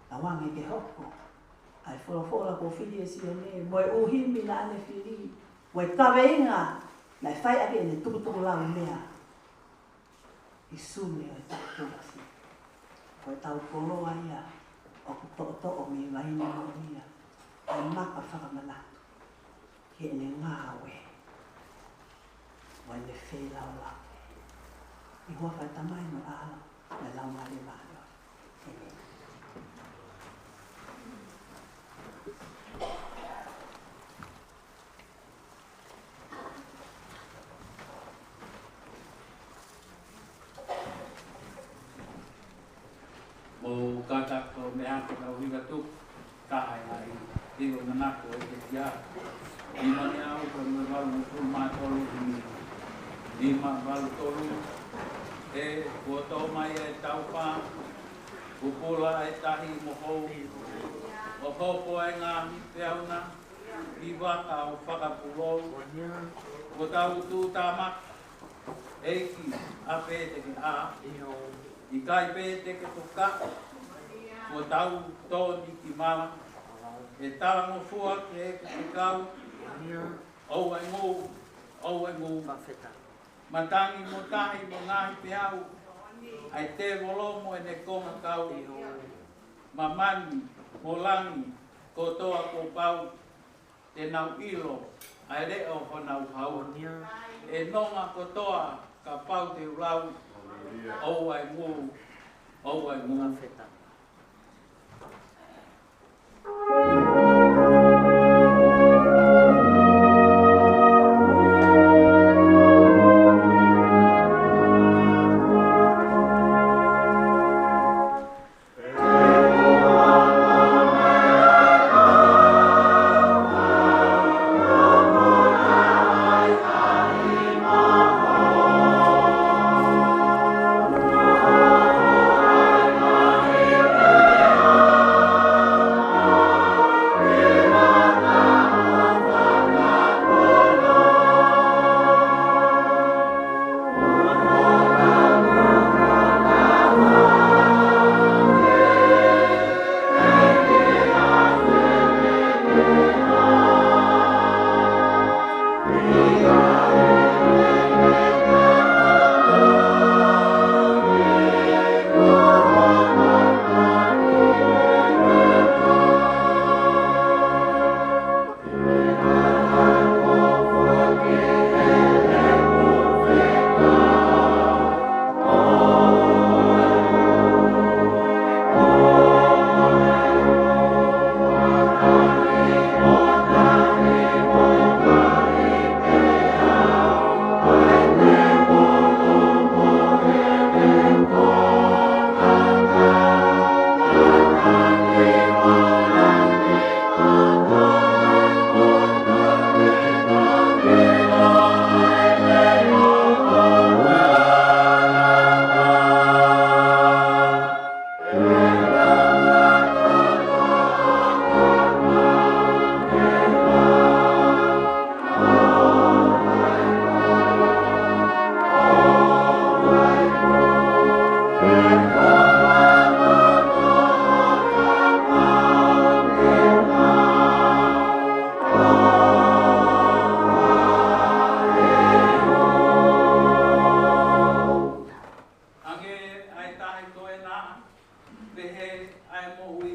Tauange ke hoko ʻa e folofola kuo fili ʻe Sione mo e ʻū himi naʻa ne fili mo e kaveinga naʻe fai ʻaki ʻene tukutukulaumea ʻi Sune ʻo e taʻu tolasi. Ko e tau koloa ia ʻoku toʻotoʻo mei vaine moʻui ia ʻa e maka fakamanatu ki heʻene ngāue mo ʻene feilaulau. ʻI he huafa ʻo e Tamai mo e ʻAlo mo e Laumālie Māʻoniʻoni. ʻĒmeni. Mou kātaki ʻo meʻa atu, tau hiva tuku, kae ʻai ʻi he manako ʻo e ʻEiki. Nima mā ua, ko e nima valungofulu mā tolu, nima valu tolu. He kuo tō mai ʻa e taufa, pupula ʻa e tahi mo hou, ʻo hopo ʻa e ngaahi peau na ʻi vaka ʻo fakapulou. Kuo tau tuʻutāmaki, ʻEiki, ʻa pē te ke ʻā, ʻikai pē te ke toka, kuo tau tō ni ki mala, ʻe talangofua ke ke kau, ʻoua ʻe ngū, ʻoua ʻe ngū. Matangi mo tahi mo ngaahi peau, ʻa e tēvolo mo ʻene kongakau, māmani mo langi kotoa kuo pau, te nau ʻilo ʻa e leʻo honau hau. ʻE nonga kotoa kapau te u lau, ʻoua ʻe ngū, ʻoua ʻe ngū.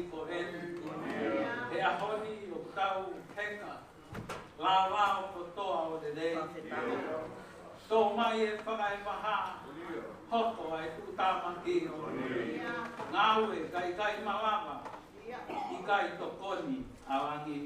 Ko eni, he ʻaho ni ʻoku tau heka, lālā ʻo kotoa ʻo lelei. Tō mai e fakaevaha, hoko ai tuʻutāmaki. Ngāue kae ʻikai malava, ʻikai tokoni ʻa langi.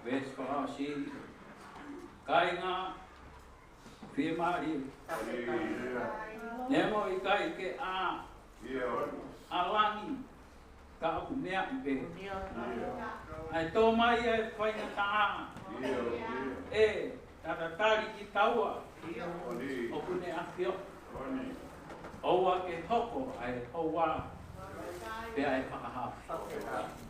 Veesi fakaʻosi, kāinga, fiemālie. Neongo ʻikai ke ʻā ʻa langi, ka ʻoku meaʻi pē. ʻA e tō mai ʻa e faingataʻa, ʻe tatali kitaua, ʻoku ne ʻafio. ʻOua ke hoko ʻa e houa, pea ʻe fakahaofi. Tau fakaʻosi.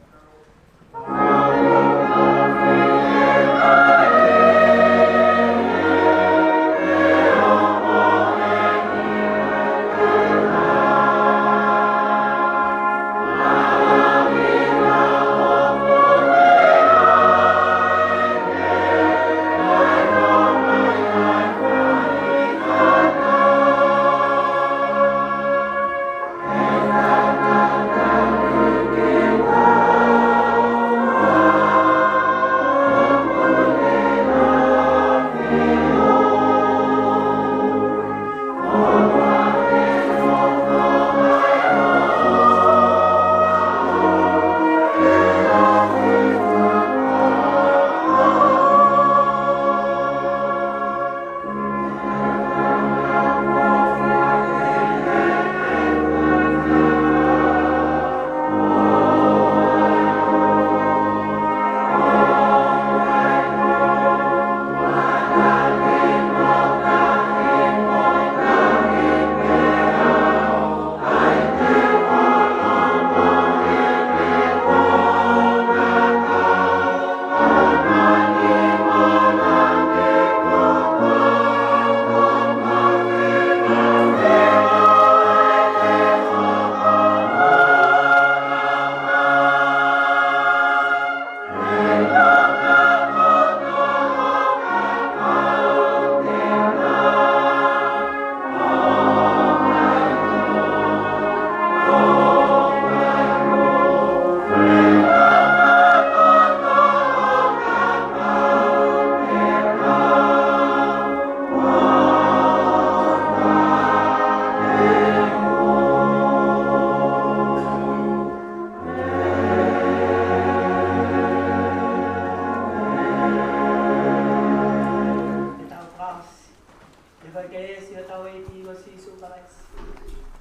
ʻE fai ke esi ʻa hotau ʻEiki ko Sīsū Kalaisi,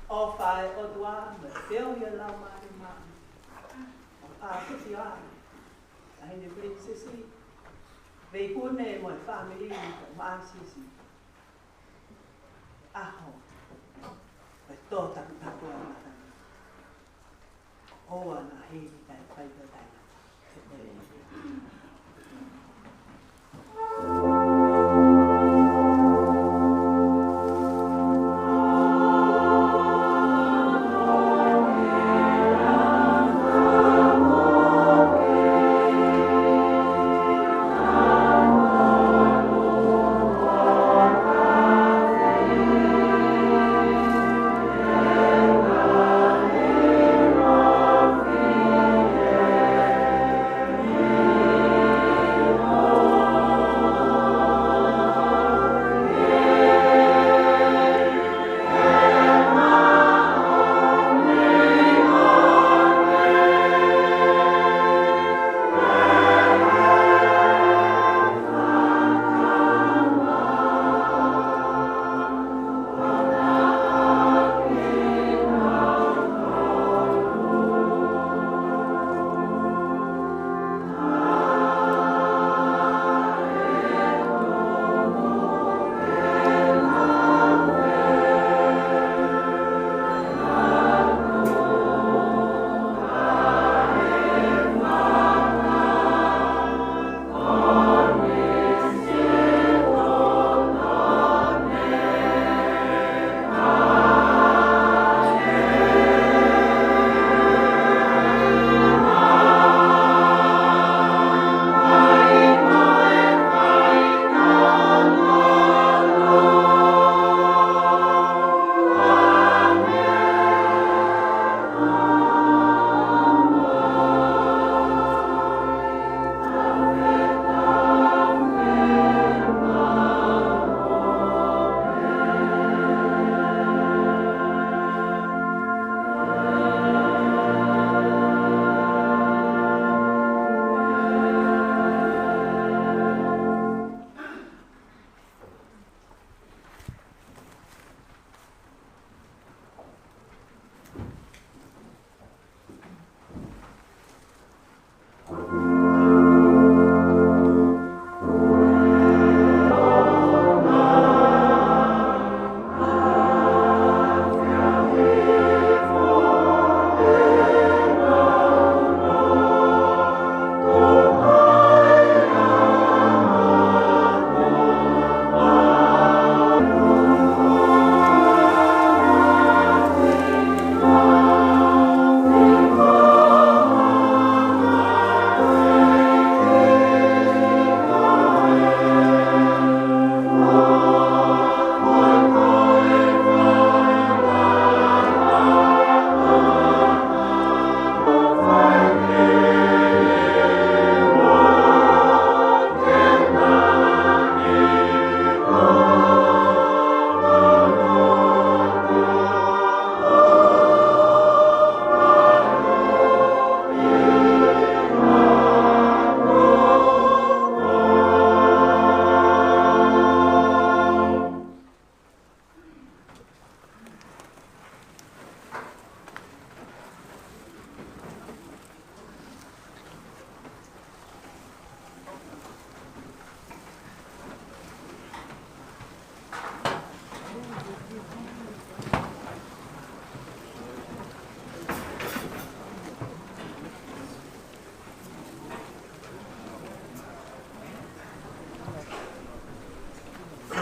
ʻofa ʻa e ʻOtua mo e feohi ʻa e Laumālie Māʻoniʻoni, ʻo ʻākilotoa ai ʻa e Pea ʻoku ne mo e fāmili ʻi he māsisi. ʻAho. Ko e tō takutaku ʻa e mata. ʻOua naʻa hili kae fai pē taʻengata.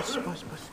Pas, pas, pas.